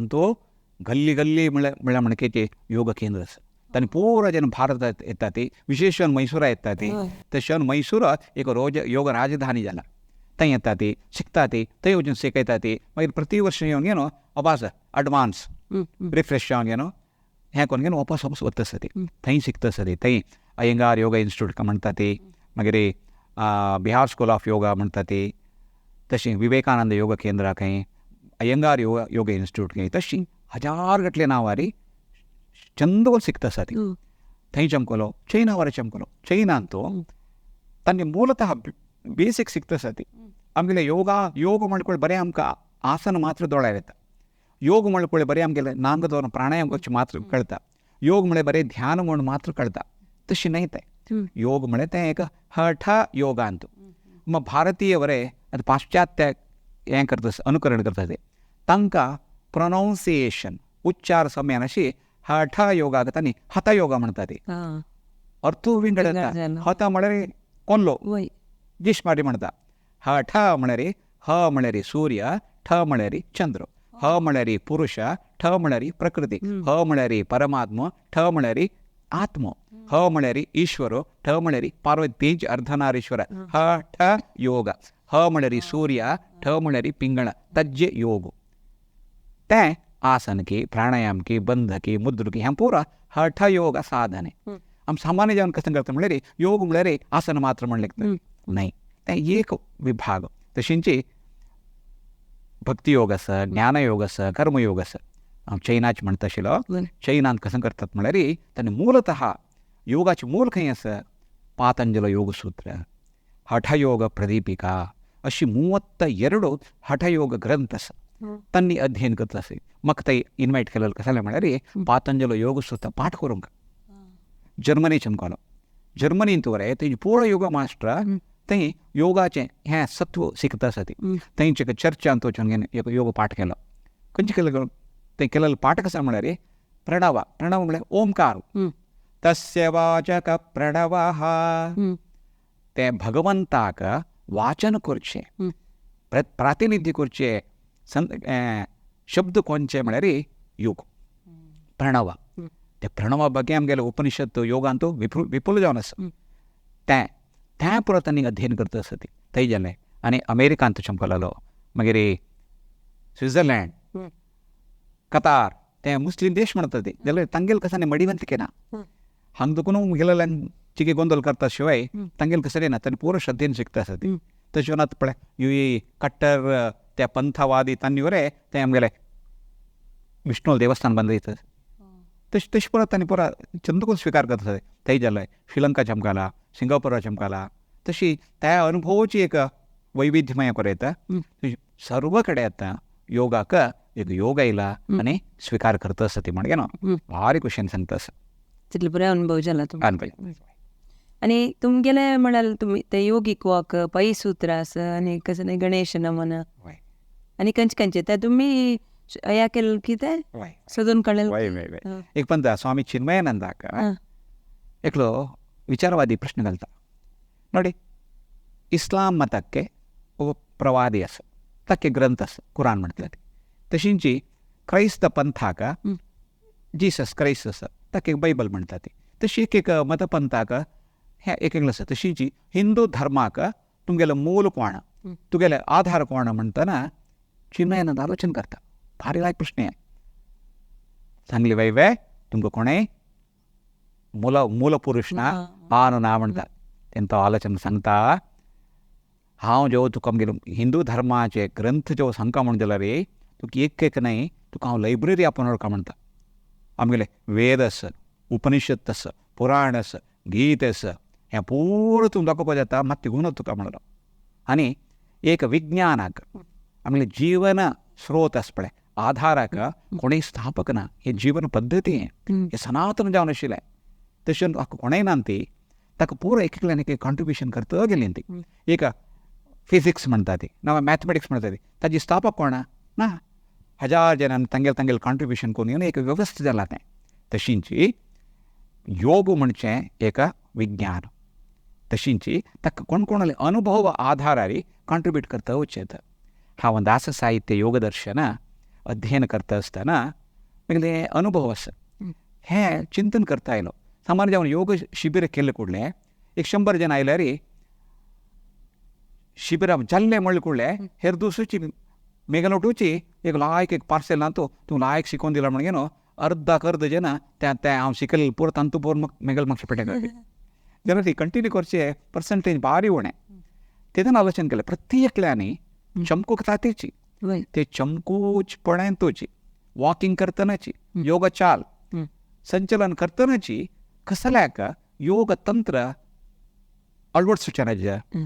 गल्ली गल्ली म्हळ्यार म्हळ्यार म्हणकेचे योग केंद्र आसा. तांणी पुरा जन भारतात येता ती, विशेष करून मैसूरा येता ती. तशें मैसूर एक रोज योग राजधानी जाला, थंय येता ती, शिकता ती, थंय वचून शिकयता ती. मागीर प्रति वर्स येवन घेवन वापस अडवान्स रिफ्रेश जावन घेवन हें करून घेवन वापस वापस वता आसा ती, थंय शिकता आसा ती. थंय अयंगार योगा इन्स्टिट्यूट म्हणटा ती, मागीर बिहार स्कूल ऑफ योगा म्हणटा ती, तशें विवेकानंद योग केंद्र खंय, अयंगार योगा योग इन्स्टिट्यूट खंय, तशी हजार गटले नांवारी चंद शिकता आसा ती. थंय चमकलो चैना वरे चमकलो. चैनांत तांणी ಮೂಲತಃ ಬೇಸಿಕ್ ಸಿಕ್ತ आसा ती. आमगेले ಯೋಗ ಯೋಗ ಮಾಡ್ಕೊಳ್ಳಿ ಬರೀ ಆಮಕಾं ಆಸನ ಮಾತ್ರ ದೊಳ ಇರುತ್ತೆ. ಯೋಗ ಮಾಡ್ಕೊಳ್ಳಿ ಬರೀ ಆಮಗೆಲ್ಲ ನಾಂಗದವನ ಪ್ರಾಣಾಯಾಮ करचे मात्र कळटा. योग म्हळ्यार बरें ध्यान म्हूण मात्र कळटा, तशें न्हय तें. योग म्हळ्यार तें एक हठ योगांत मग भारतीय वरे आतां पाश्चात्य हें करता अनुकरण करता ते तांकां प्रोनावन्सिएशन उच्चार सम्यान अशी हठ योगाक तांणी हत योगा म्हणटा ती. अर्थूय विंगड जाता. हत म्हळ्यार कोल्लो जिश मारी म्हणटा. हठ म्हळ्यार ह म्हळ्यार सूर्य, ठ म्हळ्यार चंद्र, ह म्हळ्यार पुरुष, ठ म्हळ्यार प्रकृती, ह म्हळ्यार परमात्मा, ठ म्हळ्यार आत्म, ह म्हळ्यार ईश्वर, ठ म्हळ्यार पार्वती, तेज अर्धनारीश्वर. ह ठ योग, ह म्हळ्यार सूर्य, ठ म्हळ्यार पिंगळ, तज्जे योग. तें आसन की प्राणायाम की बंध की मुद्र की हें पुरा हठ योग साधने. आम सामान्य जेवण कशें करता म्हळ्यार योग म्हळ्यार आसन मात्र म्हणलें न्हय, तें एक विभाग. तशेंच भक्तियोग आसा, ज्ञानयोग आसा, कर्मयोग आसा. हांव चैनाच म्हणटा आशिल्लो. चैनांत कशें करतात म्हळ्यार तांणी मूलतः योगाचें मूल खंय आसा, पातंजल योगसूत्र. हठयोग प्रदीपिका अशी 32 हठयोग ग्रंथ आसा तांणी अध्ययन करता आसा. म्हाका थंय इनवायट केलेलो कशें जालें म्हळ्यार पातंजल योग सूत्र पाठ करूंक जर्मनी चमकालो. जर्मनींत वरे थंय पूर्ण योगा मास्टर थंय योगाचें हें सत्व शिकता आसा ती थंयचे एक चर्चांत वचून एक योग पाठ केलो. खंयचे केलो थंय केलेलो पाठ कसो म्हळ्यार प्रणव. प्रणव म्हळ्यार ओमकार. तस्य वाचक प्रणवः. तें भगवंताक वाचन करचें, प्रातिनिध्य करचें शब्द कोणचे म्हळ्यार योग प्रणव. ते प्रणवा ಬಗ್ಗೆ आमगेले उपनिषद योगांत विपुल जावन आसा. तें तें पुरो तांणी अध्ययन करता आसा ती थंय जालें. आनी अमेरिकांत चमकलेलो, मागीर स्विट्झर्लंड, कतार, ते मुस्लीम देश म्हणटा ते जाल्यार तांगेले कसानी मडिवंत ना हांगा देखून गेलेल्यान चिके गोंदळ करता शिवाय तांगेले कसले ना तांणी पुरो श्रद्धेन शिकता आसा ती. तशें आतां पळय यु कट्टर त्या पंथवादी तांणी वरे ते आमगेले विष्णू देवस्थान बांदयता तशें तशें परत तांणी पुरा चंदकून स्विकार करता आसा. थंय जालें श्रीलंका चमकाला, सिंगापूरा चमकाला, तशी त्या अनुभवाची एक वैविध्यमय करयता. सर्व कडेन आतां योगाक एक योग आयला आनी स्विकार करता आसा ती म्हणजे न्हू भारी खुशयेन सांगता आसा. तितलो बरो अनुभव जाला तुमकां. अनुभव. आनी तुमगेले म्हळ्यार तुमी ते योगीक वाक पै सूत्र आसा आनी कसलें गणेश नमन आनी खंयचे खंयचे ते तुमी ह्या केलें कितें सोदून काडलें. एक पंत स्वामी चिन्मयानंदाक एकलो विचारवादी प्रश्न घालता. ನೋಡಿ इस्लाम मताಕ್ಕೆ ಒಬ್ಬ ಪ್ರವಾದಿ ಆಸ, ताके ग्रंथ आसा कुरान म्हणटात. तशींची क्रैस्त पंथाक जीसस क्रायस्ट आसा ताके बायबल म्हणटात. तशी एक एक मतपंथाक हें एक एकलें आसा. तशींची हिंदू धर्माक तुमगेलें मूल कोण, तुगेलें आधार कोण म्हणटना चिन्मयानंद आलोचन करता. भारी लायक प्रश्न हें. सांगली वय वे तुमकां कोणें मूल मूलपुरुष ना आनु ना म्हणटा. तेंचो आलोचन सांगता हांव ज्यो तुका आमगेले हिंदू धर्माचे ग्रंथ ज्यो सांगता म्हण जाल्यार रे तुका एक एक न्हय तुका हांव लायब्ररी आपोवन व्हरता म्हणटा. आमगेले वेद आसा, उपनिषद आसा, पुराण आसा, गीत आसा, हें पुरो तुमकां दाखोवपा जाता मात तिगून तुका म्हणलो. आनी एक विज्ञानाक आमगेलें जीवन स्रोत आसा पळय आधाराक कोणूय स्थापक ना, हे जीवन पद्दती हें सनातन जावन आशिल्लें. तशें कोणेय ना ती ताका पुरो एक एकल्यान एक कॉन्ट्रिब्युशन करता गेली ती. एक फिजिक्स म्हणटा ती, ना मॅथमॅटिक्स म्हणटा ती, ताजी स्थापक कोण ना, हजार जाणांनी तांगेले तांगेले कॉन्ट्रिब्युशन करून येवन एक वेवस्था जालां तें. तशींची योग म्हणचें एक विज्ञान, तशींची ताका कोण कोणाले अनुभव आधारार कॉन्ट्रिब्यूट करता वचें. हांव दास साहित्य योगदर्शन अध्ययन करता आसतना मागीर अनुभव आसा हें चिंतन करता आयलो. सामान्य जावन योग शिबीर केल्ले कुडलें एक 100 जण आयल्यार शिबिरां जाल्लें म्हणले कुडलें हेर दुसरीची मेगलोटूची एक लायक एक पार्सेल तो तूं लायक शिकोवन दिला म्हणगे न्हू अर्दाक अर्द जन तें तें हांव शिकयलें पुरो तांतू पोर मेगल मातशें पेटे जाल्यार ती कंटिन्यू करचें पर्संटेज भारी उणें. तेन्ना आलोचन केलें प्रत्येकल्यांनी चमकूक तातीची ते चमकूचपणांतूची वॉकिंग करतनाची योग चाल संचलन करतनाची कसल्याक योग तंत्र अळवडसूचें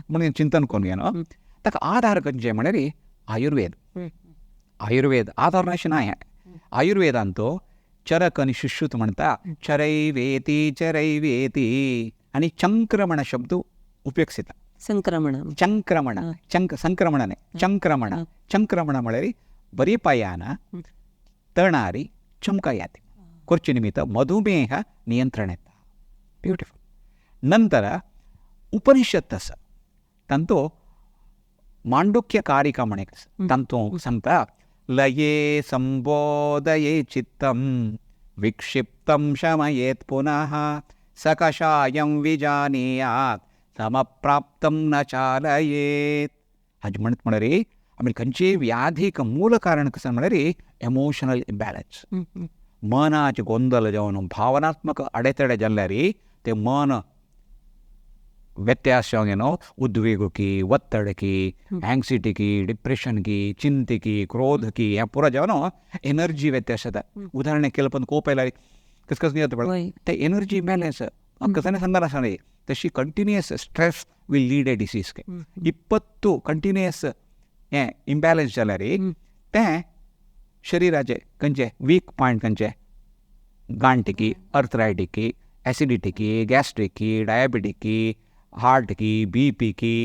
म्हणून चिंतन करून न्हू ताका आधार खंयचें म्हळ्यार आयुर्वेद. आयुर्वेद आधार अशें ना हें. आयुर्वेदांत चरक आनी सुश्रुत म्हणटा चरैवेती चरैवेती आनी चंक्रमण शब्द उपयोगिता. संक्रमण चंक्रमण संक्रमण न्हय चंक्रमण. चंक्रमण म्हळ्यार बरी पायान तणारी चमका येता करचे निमित्त मधुमेह नियंत्रण येता. ब्युटिफूल. नंतर उपनिषद आसा तांतो मांडुक्य कारिका म्हण एक आसा तांतू सांगता लये संबोधये चित्तम विक्षिप्तम शमयेत पुनः सकषायं विजानीयात समप्राप्तं न चालयेत. हाजें म्हणत म्हळ्यार आमी खंयचेय व्याधीक मूल कारण कशें म्हळ्यार एमोशनल इम्बॅलन्स. मनाचे गोंदळ जावन भावनात्मक अडेतडे जाल्यार ते मन व्यत्यास जावन उद्वेगकी, ಒತ್ತಡಕ್ಕೆ, ಆಂಗ್ಸಿಟಿಗೆ, ಡಿಪ್ರೆಷನ್ಗೆ, ಚಿಂತೆಗೆ, ಕ್ರೋಧಕ್ಕೆ ह्या पुरो जावन एनर्जी व्यत्यास जाता. उदाहरण केलं पण कोप आयल्यार कसकस जाता पळय ते एनर्जी इम्बॅलन्स. ಕಸನೆ ಸಂದರ್ಶನ तशी continuous stress will lead a disease. 20 continuous हें इम्बॅलन्स जाल्यार तें शरिराचे खंयचे वीक पॉयंट खंयचे गांठकी, अर्थरायटिकी, एसिडिटीकी, गॅस्ट्रिकी, डायबिटिकी, हार्टकी, बी पीकी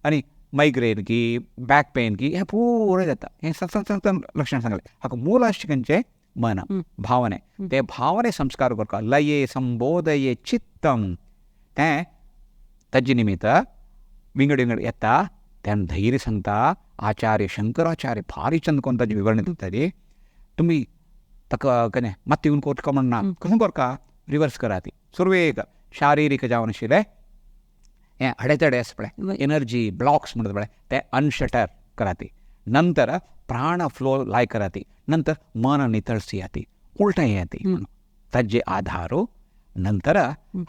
आनी मायग्रेनकी, बॅक पेनकी, हें पुरो जाता. हें सत्संग लक्षण सांगलें. हाका मूल आसचें खंयचें मन, भावने. ते भावने संस्कार करता. लये संबोधये चित्तम तें ताजे निमित्त विंगड विंगड येता. तेन्ना धैर्य सांगता आचार्य शंकराचार्य भारी चंद कोण ताजें विवरण दिता. तुमी ताका कने मात्ती येवन कोर्ट म्हणना कसं करका रिवर्स करा ती सुरवेक शारिरीक जावन आशिल्लें हें अडेतडे आसा पळय एनर्जी ब्लॉक्स म्हणटा पळय ते अनशटर कराती. नंतर प्राण फ्लो लाय कराती. नंतर मन नितळसियाती उलटा येती ताजे आधारो. नंतर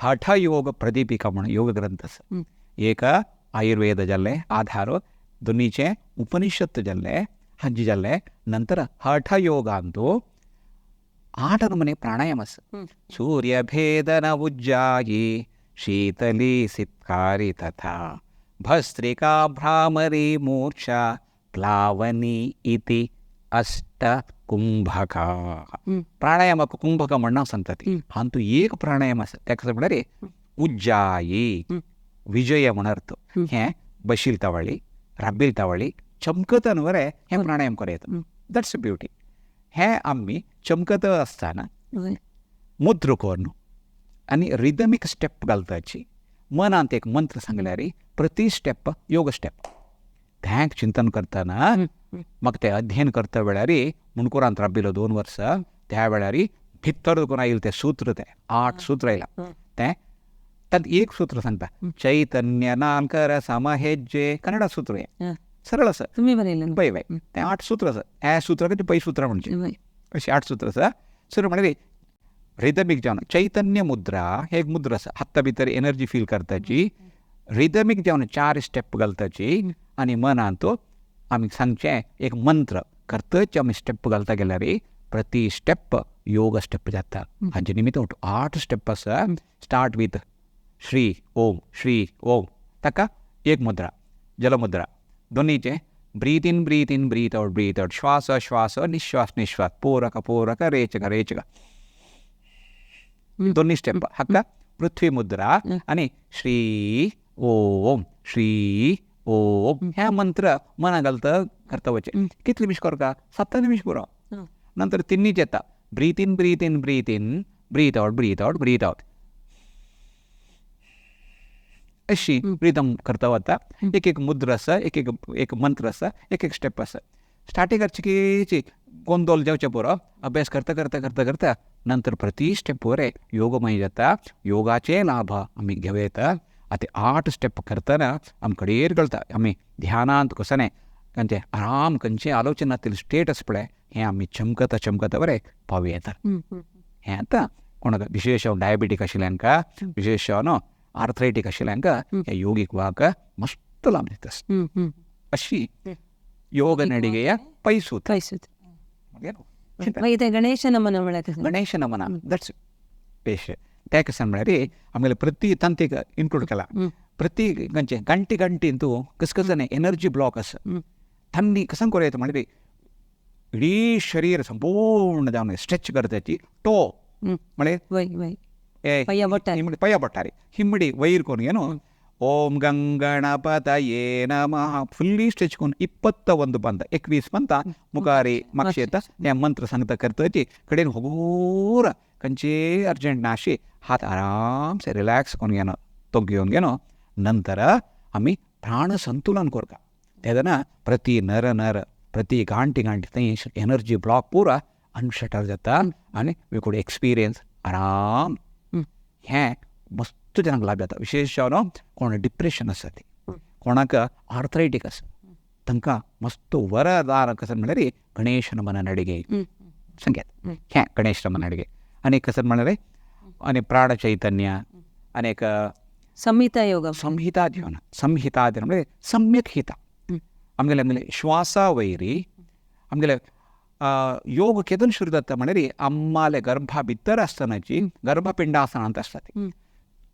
हठयोग प्रदीपिका म्हणून योग ग्रंथ आसा. एक आयुर्वेद जाल्लें आधारो, दोनीचे उपनिषत् जाल्लें हाजी जाल्लें. नंतर हठयोगांतु 8 नमूने प्राणायाम आसा. सूर्यभेदन उज्जायी शीतली सित्कारी तथा भस्त्रिका भ्रामरी मूर्छा प्लावनी इति अष्ट कुंभका. प्राणायामाक कुंभक म्हणना सांगता ती. हातूंत एक प्राणायाम आसा तेका कशें म्हळ्यार उज्जायी विजय म्हण अर्थ. हें बशील तावळी राब्बील तावळी चमकतन वरे हें प्राणायाम करता. That's beauty. हें आमी चमकत आसतना मुद्र करून आनी रिदमीक स्टेप घालताची मनांत एक मंत्र सांगल्यार प्रति स्टेप योग स्टेप. तें चिंतन करतना म्हाका तें अध्ययन करता वेळार मुणकुरांत राबिल्लो 2 वर्सां त्या वेळार भितर करून आयिल्लें तें सूत्र तें 8 सूत्र आयलां तें तातूंत एक सूत्र सांगता चैतन्य नामकर समहेज्जे कन्नडा सूत्र हें सरळ आसा. तुमी बरयलें पळय पळय तें 8 सूत्र आसा. हें सूत्र पै सूत्रां म्हणचें अशें 8 सूत्र आसा. सुरू म्हळ्यार रिदमीक जावन चैतन्य मुद्रा हे एक मुद्रा आसा. हाता भितर एनर्जी फील करताची रिदमीक जावन 4 स्टेप घालताची आनी मनांत आमी सांगचें एक मंत्र करतच आमी स्टेप घालता गेल्यार प्रति स्टेप योग स्टेप जाता. हाजे निमित्त 8 स्टेप आसा. स्टार्ट विथ श्री ओम श्री ओम ताका एक मुद्रा जलमुद्रा. दोनीचे breathe in breathe in breathe out breathe out श्वास श्वास निश्वास निश्वास पूरक पूरक रेचक रेचक दोन्ही स्टेप हाका पृथ्वी मुद्रा आनी श्री ओम श्री ओम ह्या मंत्र मना घालता करता वचें. कितले निमिश करता 7 निमिश पुरो. नंतर तिन्नीच येता breathe in breathe in breathe in breathe out breathe out breathe out अशी रिदम करता वता. एक एक मुद्रा आसा, एक एक एक मंत्र आसा, एक एक स्टेप आसा. स्टार्टिंगाक चिकीची गोंदोल जावचें पुरो. अभ्यास करता करता करता करता नंतर प्रति स्टेप वरे योगमय जाता. योगाचे लाभ आमी घेवं येता. आतां 8 स्टेप करतना आमकां कडेर कळटा आमी ध्यानांत कसने खंयचें आराम खंयचें आलोचनातील स्टेट आसा पळय हें आमी चमकता चमकता बरें पावूं येता. हें आतां कोणाक विशेश डायबिटीक आशिल्ल्यांका विशेष न्हू आर्थरायटीक आशिल्ल्यांका हे योगीक वाक मस्त लाभ दिता. अशी योग नडिಗೆಯ ಪೈಸೂತ್ರ. गणेश नमन म्हळ्यार गणेश नमन that's पेश. तें कशें म्हळ्यार आमगेले प्रति तांतीक इन्क्लूड केला. प्रति खंयचें घंटी घंटीन तूं कसकसने एनर्जी ब्लॉक आसा थंडी कसं करूं येता म्हळ्यार इडी शरीर संपूर्ण जावन स्ट्रेच करताची टो म्हळ्यार पय्या बोटारी हिम्मडी वैर कोन ಏನು ಓಂ ಗಂಗಣಪತಯೇ ನಮಃ ಫುಲ್ಲಿ ಸ್ಟ್ರೆಚ್ कोन 21 ಬಂತ 21 ಬಂತ मुखारी मागशे येता हें मंत्र सांगता करतची कडेन होगूर खंयचे अर्जंट नाशी हात आरामसे रिलॅक्स कोन घेनो तो घेवन घेनो. नंतर आमी प्राण संतुलन करता तेन्ना प्रति नर नर प्रति घांटी घांटी थंय एनर्जी ब्लॉक पुरा अनशटर जाता आनी we could experience आराम. हें मस्त जाणांक लाभ जाता. विशेष जावन कोण डिप्रेशन आसा ती कोणाक आर्थरायटीक आसा तांकां मस्त वरदार कशें म्हणल्यार गणेश नमन नडिगे संगीत हें गणेश नमन नडिगे. आनी कशें म्हणल्यार आनी प्राण चैतन्य अनेक संहिता योग संहिता ध्यान संहिता ध्यान म्हणजे सम्यक हिता आमगेले आमगेले श्वासा वैरी आमगेले योग केदन सुरू जाता म्हणल्यार अम्माले गर्भा भितर आसतनाची गर्भपिंडासनांत आसता ती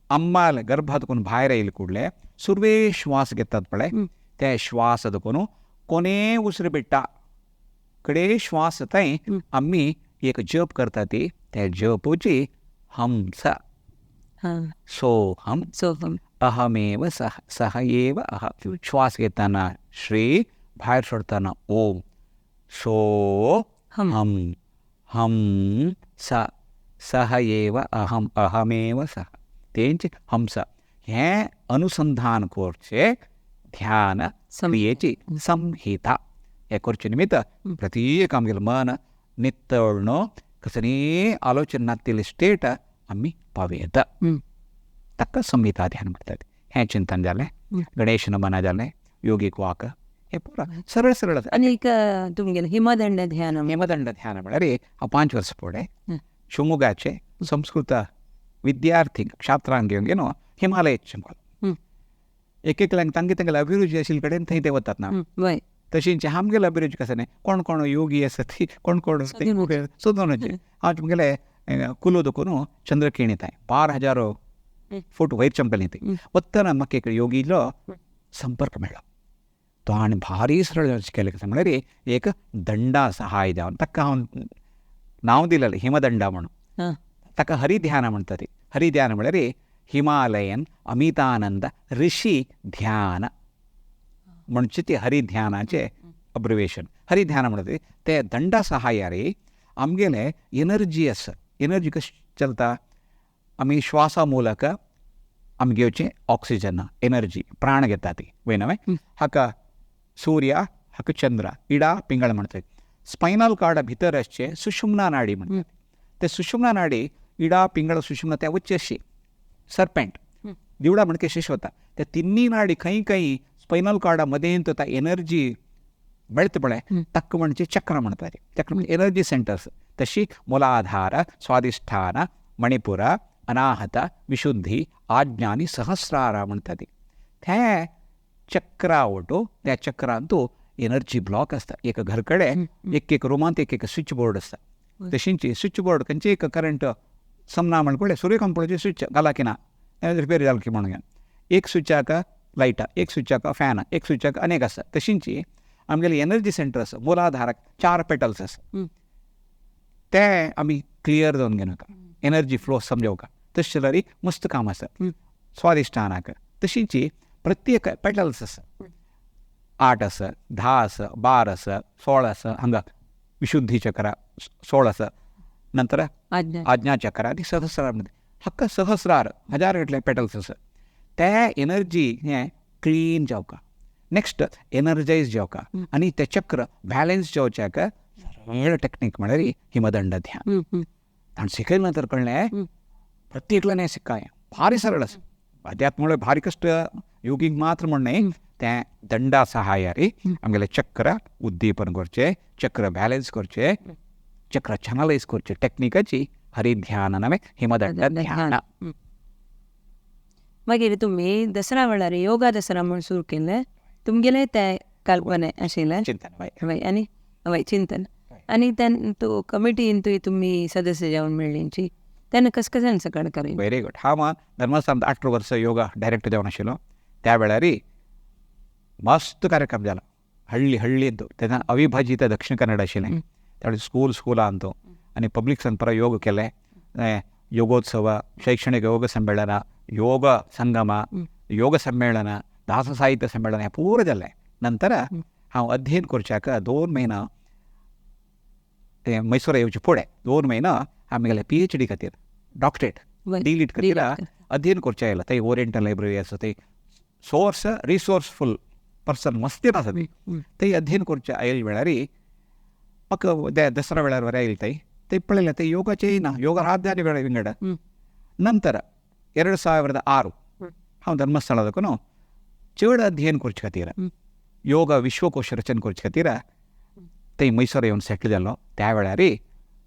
अम्माल गर्भातकून भायर येयले कुडले सुरवे श्वास घेतात पळय ते श्वास दकून कोणे उसर बिट्टा कडे श्वास थंय आमी एक जप करता ती ते जपूची हंस सोहम सोहम अहमेव सह सह एव अह. श्वास घेताना श्री, भायर सोडताना ओम. सो हम हम हम स सह एव अहम अहमेव सह तेंच हंस. हें अनुसंधान करचें ध्यान क्रियेची संहिता. हें करचे निमित्त प्रत्येक आमगेलें मन नितळ न्हू कसलीय आलोचना नातिल्ली स्टेट आमी पावयता. ताका संहिता ध्यान म्हणटात. हें चिंतन जालें, गणेश नमन जालें, योगीक वाक, हें पुरा सरळ सरळ आसा. आनी एक तुमगेलें हिमदंड ध्यान. हिमदंड ध्यान म्हळ्यार हांव 5 वर्सां फुडें शिवमोगाचे संस्कृत विद्यार्थी छात्रांक घेवन घेवन हिमालय चमकलो. एक एकल्यांक तांगे तांगेले अभिरुची आशिल्ले कडेन थंय ते वतात ना. तशींच आमगेले अभिरुची कसं न्ही, कोण कोण योगी आसा ती कोण कोण सोदून वचचें. हांव तुमगेले कुलो दकून चंद्रकिणी थंय 12,000 फूट वयर चमकली ती वतना म्हाका एक योगीलो संपर्क मेळ्ळो. तो आनी भारी सरळ केलें कशें म्हळ्यार एक दंडा सहाय जावन ताका हांव नांव दिलेलें हिमदंडा म्हणून. ताका हरिध्यान म्हणटा ती. हरिध्यान म्हळ्यार हिमालयन अमितानंद ऋषी ध्यान म्हणचे ती हरिध्यानाचें अब्रिवेशन. हरिध्यान म्हणटा ते दंडा सहायारी आमगेले एनर्जी आसा. एनर्जी कशी चलता, आमी श्वासा ಮೂಲಕ आमगेवचें ऑक्सिजन एनर्जी प्राण घेता ती वय न्हय. हाका सूर्य, हाका चंद्र, इडा पिंगळ म्हणटात. स्पायनल कार्डा भितर आसचें सुषुम्ना नाडी म्हणटात. ते सुषुम्ना नाडी इडा पिंगळ सुषुम्ना त्या वच्चे अशी सर्पेंट दिवडा म्हणके शेष वता. त्या तिन्ही नाडी खंय खंय स्पायनल कार्डा मदेंत ता एनर्जी मेळटा पळय ताका म्हणजे चक्र म्हणटात. चक्र म्हणजे एनर्जी सेंटर्स. तशी मूलाधार, स्वाधिष्ठान, मणिपुर, अनाहत, विशुद्धी, आज्ञा आनी सहस्रारा म्हणटा ती. ते चक्रा वटू त्या चक्रांतू एनर्जी ब्लॉक आसता. एक घर कडेन एक एक रुमांत एक एक स्विच बोर्ड आसता. तशींची स्विच बोर्ड खंयची एक करंट समना म्हण पळय सूर्यकाम पळोवचे स्विच घाला की ना रिपेर जाल की म्हणून एक स्विचाक लायटा, एक स्विचाक फॅन, एक स्विचाक अनेक आसता. तशींची आमगेली एनर्जी सेंटर आसा मूलाधाराक 4 पेटल्स आसा. ते आमी क्लियर जावन घेवनाका, एनर्जी फ्लो समजोवका. तशें जाल्यार मस्त काम आसा. स्वादिश्ठानाक तशींची प्रत्येक पेटल्स आसा. 8 आसा, 10 आसा, 12 आसा, 16 आसा. हांगा विशुद्धी चक्र 16 आसा, नंतर आज्ञा चक्र आनी सहस्रार मध्ये हक्क सहस्रार 1000 घेतले पेटल्स आसा. ते एनर्जी हें क्लीन जावका, नेक्स्ट एनर्जायज जावका आनी ते चक्र बॅलन्स जावच्याक सरळ टेक्नीक म्हळ्यार हिमदंड ध्यान. ताणें शिकयलें नंतर कळ्ळें प्रत्येकल्यान हें शिकाय भारी सरळ आसा. अध्यात्म म्हळ्यार भारी कश्ट योगीक मात्र म्हण न्हय, तें दंडा सहायारी आमगेलें चक्र उद्दीपन करचें, चक्र बॅलन्स करचें, चक्र चॅनलायज करचें टेक्निकाची हरिध्यान नांवें हिमदंड ध्यान. मागीर तुमी दसरा वेळार योगा दसरा म्हूण सुरू केलें, तुमगेलें तें कल्पना आशिल्लें चिंतन हय आनी हय चिंतन आनी तेन्ना तूं कमिटीन तुमी सदस्य जावन मेळ्ळींची तेन्ना कशें कशें सकाळ करें. Very good. हांव धर्मस्थान 18 वर्सां योगा डायरेक्टर जावन आशिल्लो त्या वेळार मस्त कार्यक्रम जाला हळ्ळी हळ्ळींत. तेन्ना अविभाजीत दक्षिण कन्नड आशिल्लें त्या वेळार स्कूल स्कुलांत आनी पब्लिक परत योग केलें. योगोत्सव, शैक्षणिक योग सम्मेळन, योग संगम, योग सम्मेळन, दास साहित्य सम्मेळन हें पूरा जालें. नंतर हांव अध्ययन करच्याक 2 म्हयना मैसूरा येवचे फुडें 2 म्हयना आमगेले PhD खातीर डॉक्टरेट डीलीट खातीर अध्ययन करचें आयलां. थंय ओरिएंटल लायब्ररी आसा, थंय सोर्स रिसोर्सफूल पर्सन मस्तीन आसा ती. थंय अध्ययन करचें आयले वेळार म्हाका दसरा वेळार बरें आयलें थंय थंय पळयलें थंय योगाचें ना, ಯೋಗ ರಾಜಧಾನಿ ವೇಳೆ ವಿಂಗಡ. ನಂತರ 2006 हांव धर्मस्थळाक न्हू चड अध्ययन करचे खातीर योग विश्वकोश रचन करचे खातीर थंय मैसूर येवन सेटल जालो. त्या वेळार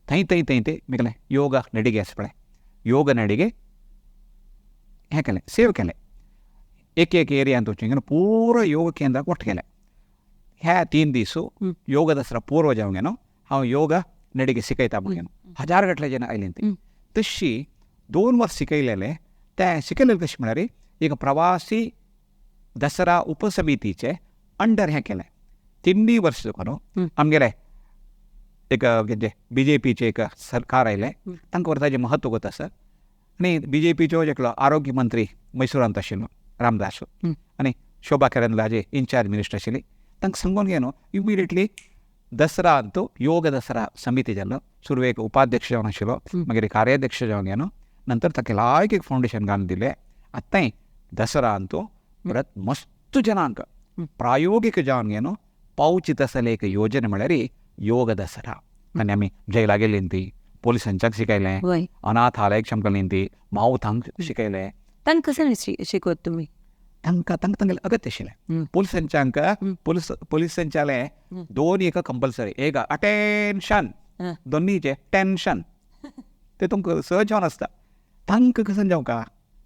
थंय थंय थंय ते मिगलें योग नडिगे आसा पळय, योग नडिगे हें केलें, सेव केलें. एक एक एरियांत वचून पुरो योग केंद्राक वट केलें. ह्या 3 दीस योग दसरा पूर्व जावंक न्हू हांव योग नडिगे शिकयता म्हणून 1000 गटले जन आयलीं ती. तशी 2 वर्स शिकयलेले त्या तें शिकयलें कशें म्हळ्यार एक प्रवासी दसरा उपसमितीचे अंडर हें केलें 3 वर्स न्हू आमगेले एक बीजेपीचें एक सरकार आयलें तांकां व्हरताचें महत्व गोत आसा आनी बीजेपीचो एकलो आरोग्य मंत्री मैसुरांत आशिल्लो रामदास आनी शोभा करंदलाजे इन्चार्ज मिनिस्टर आशिल्ली तांकां सांगून घे न्हू इमिडिएटली दसरा अंतू योग दसरा समिती जालो सुरवेक उपाध्यक्ष जावन आशिल्लो मागीर कार्याध्यक्ष जावन घे न्हू नंतर ताका लायक एक फावंडेशन घालून दिलें. आतांय दसरा अंतू परत मस्त जनांक प्रायोगिक जावन घे न्हू पावची तसले एक योजना म्हळ्यार योग दसरा. आनी आमी जैला गेलीं ती पोलिसांच्याक शिकयलें, अनाथालयाक आमकां ती मावथांक शिकयलें. तांकां कशें शिकवत तुमी? तांकां तांकां तांगेलें अगत्य आशिल्लें. पोलिसांच्यांक पोलिसांच्यालें दोन एक कंपल्सरी, एक अटेन्शन, दोनीचें टेन्शन, ते तुमकां सहज जावन आसता. तांकां कशें जावंका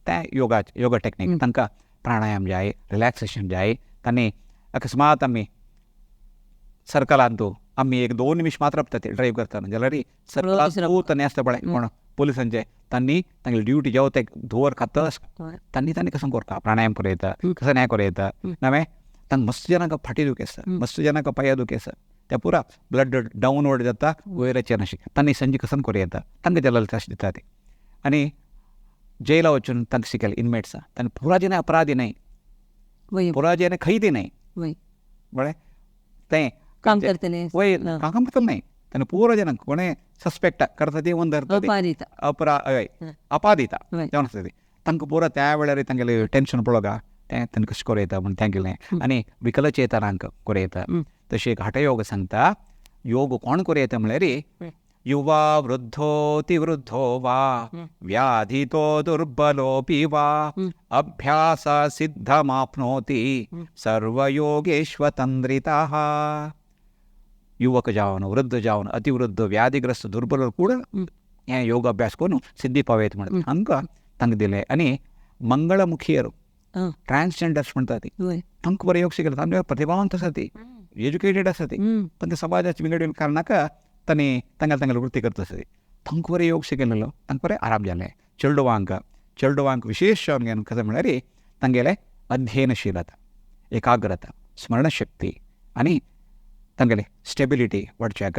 तें योगा योगा टेक्नीक तांकां प्राणायाम जाय, रिलॅक्सेशन जाय. तांणी अकस्मात आमी सर्कलांत आमी एक 2 निमिश मात्र रावता ते ड्रायव्ह करतना जाल्यार सर्कलांत तांणी आसता पळय कोण पोलिसांचे तांणी तांगेली ड्युटी जेव ते धुंवर खाता तांणी तांणी कसो करता प्राणायाम करूं येता, कसो न्याय करूं येता. नवें तांकां मस्त जाणांक फाटी दुखी आसता, मस्त जाणांक पांया दुखी आसा, ते पुरा ब्लड डावनवर्ड जाता वयराचेर नाशिल्लें तांणी संजी कसो करूं येता तांकां जलल तशें दिता ते. आनी जैला वचून तांकां शिकयलें इनमेट्सां तांणी पुरा जेन्ना अपराधी न्हय, पुरा जेन्ना खैदी न्हय, बरें तें काम करतले वय काम करतले न्हय, ताणें पुरो जाणां कोणें सस्पेक्ट करता ती वन धरता अपरा हय अपादिता जावन आसता ती तांकां पुरो त्या वेळार तांगेलें टेंशन पळोवका तें तांकां कशें करूं येता म्हूण तें केलें. आनी विकलचेतनांक करूं येता. तशें एक हठयोग सांगता योग कोण करूं येता म्हळ्यार युवा वृद्धोतिवृद्धो वा व्याधितो दुर्बलोपि वा अभ्यास सिद्धमाप्नोति सर्वयोगेष्वतन्द्रितः. युवक जावन वृद्ध जावन अतिवृद्ध व्याधिग्रस्त दुर्बल कूड हें योग अभ्यास करून सिद्धी पावयत म्हणटा हांकां तांकां दिलें. आनी मंगळमुखीयर ट्रान्सजेंडर्स म्हणटा ती तांकां बरें योग शिकयता, तांचे प्रतिभावंत आसा ती, एज्युकेटेड आसा ती, पण ते समाजाचे विंगड विंगड कारणाक तांणी तांकां तांगेली वृत्ती करता आसा ती तांकां बरें योग शिकयलेलो तांकां बरें आराम जालें. चेडवांक चेडवांक विशेश जावन कशें म्हळ्यार तांगेलें अध्ययनशीलता, एकाग्रता, स्मरणशक्ती आनी तांगेले स्टेबिलिटी वाडच्याक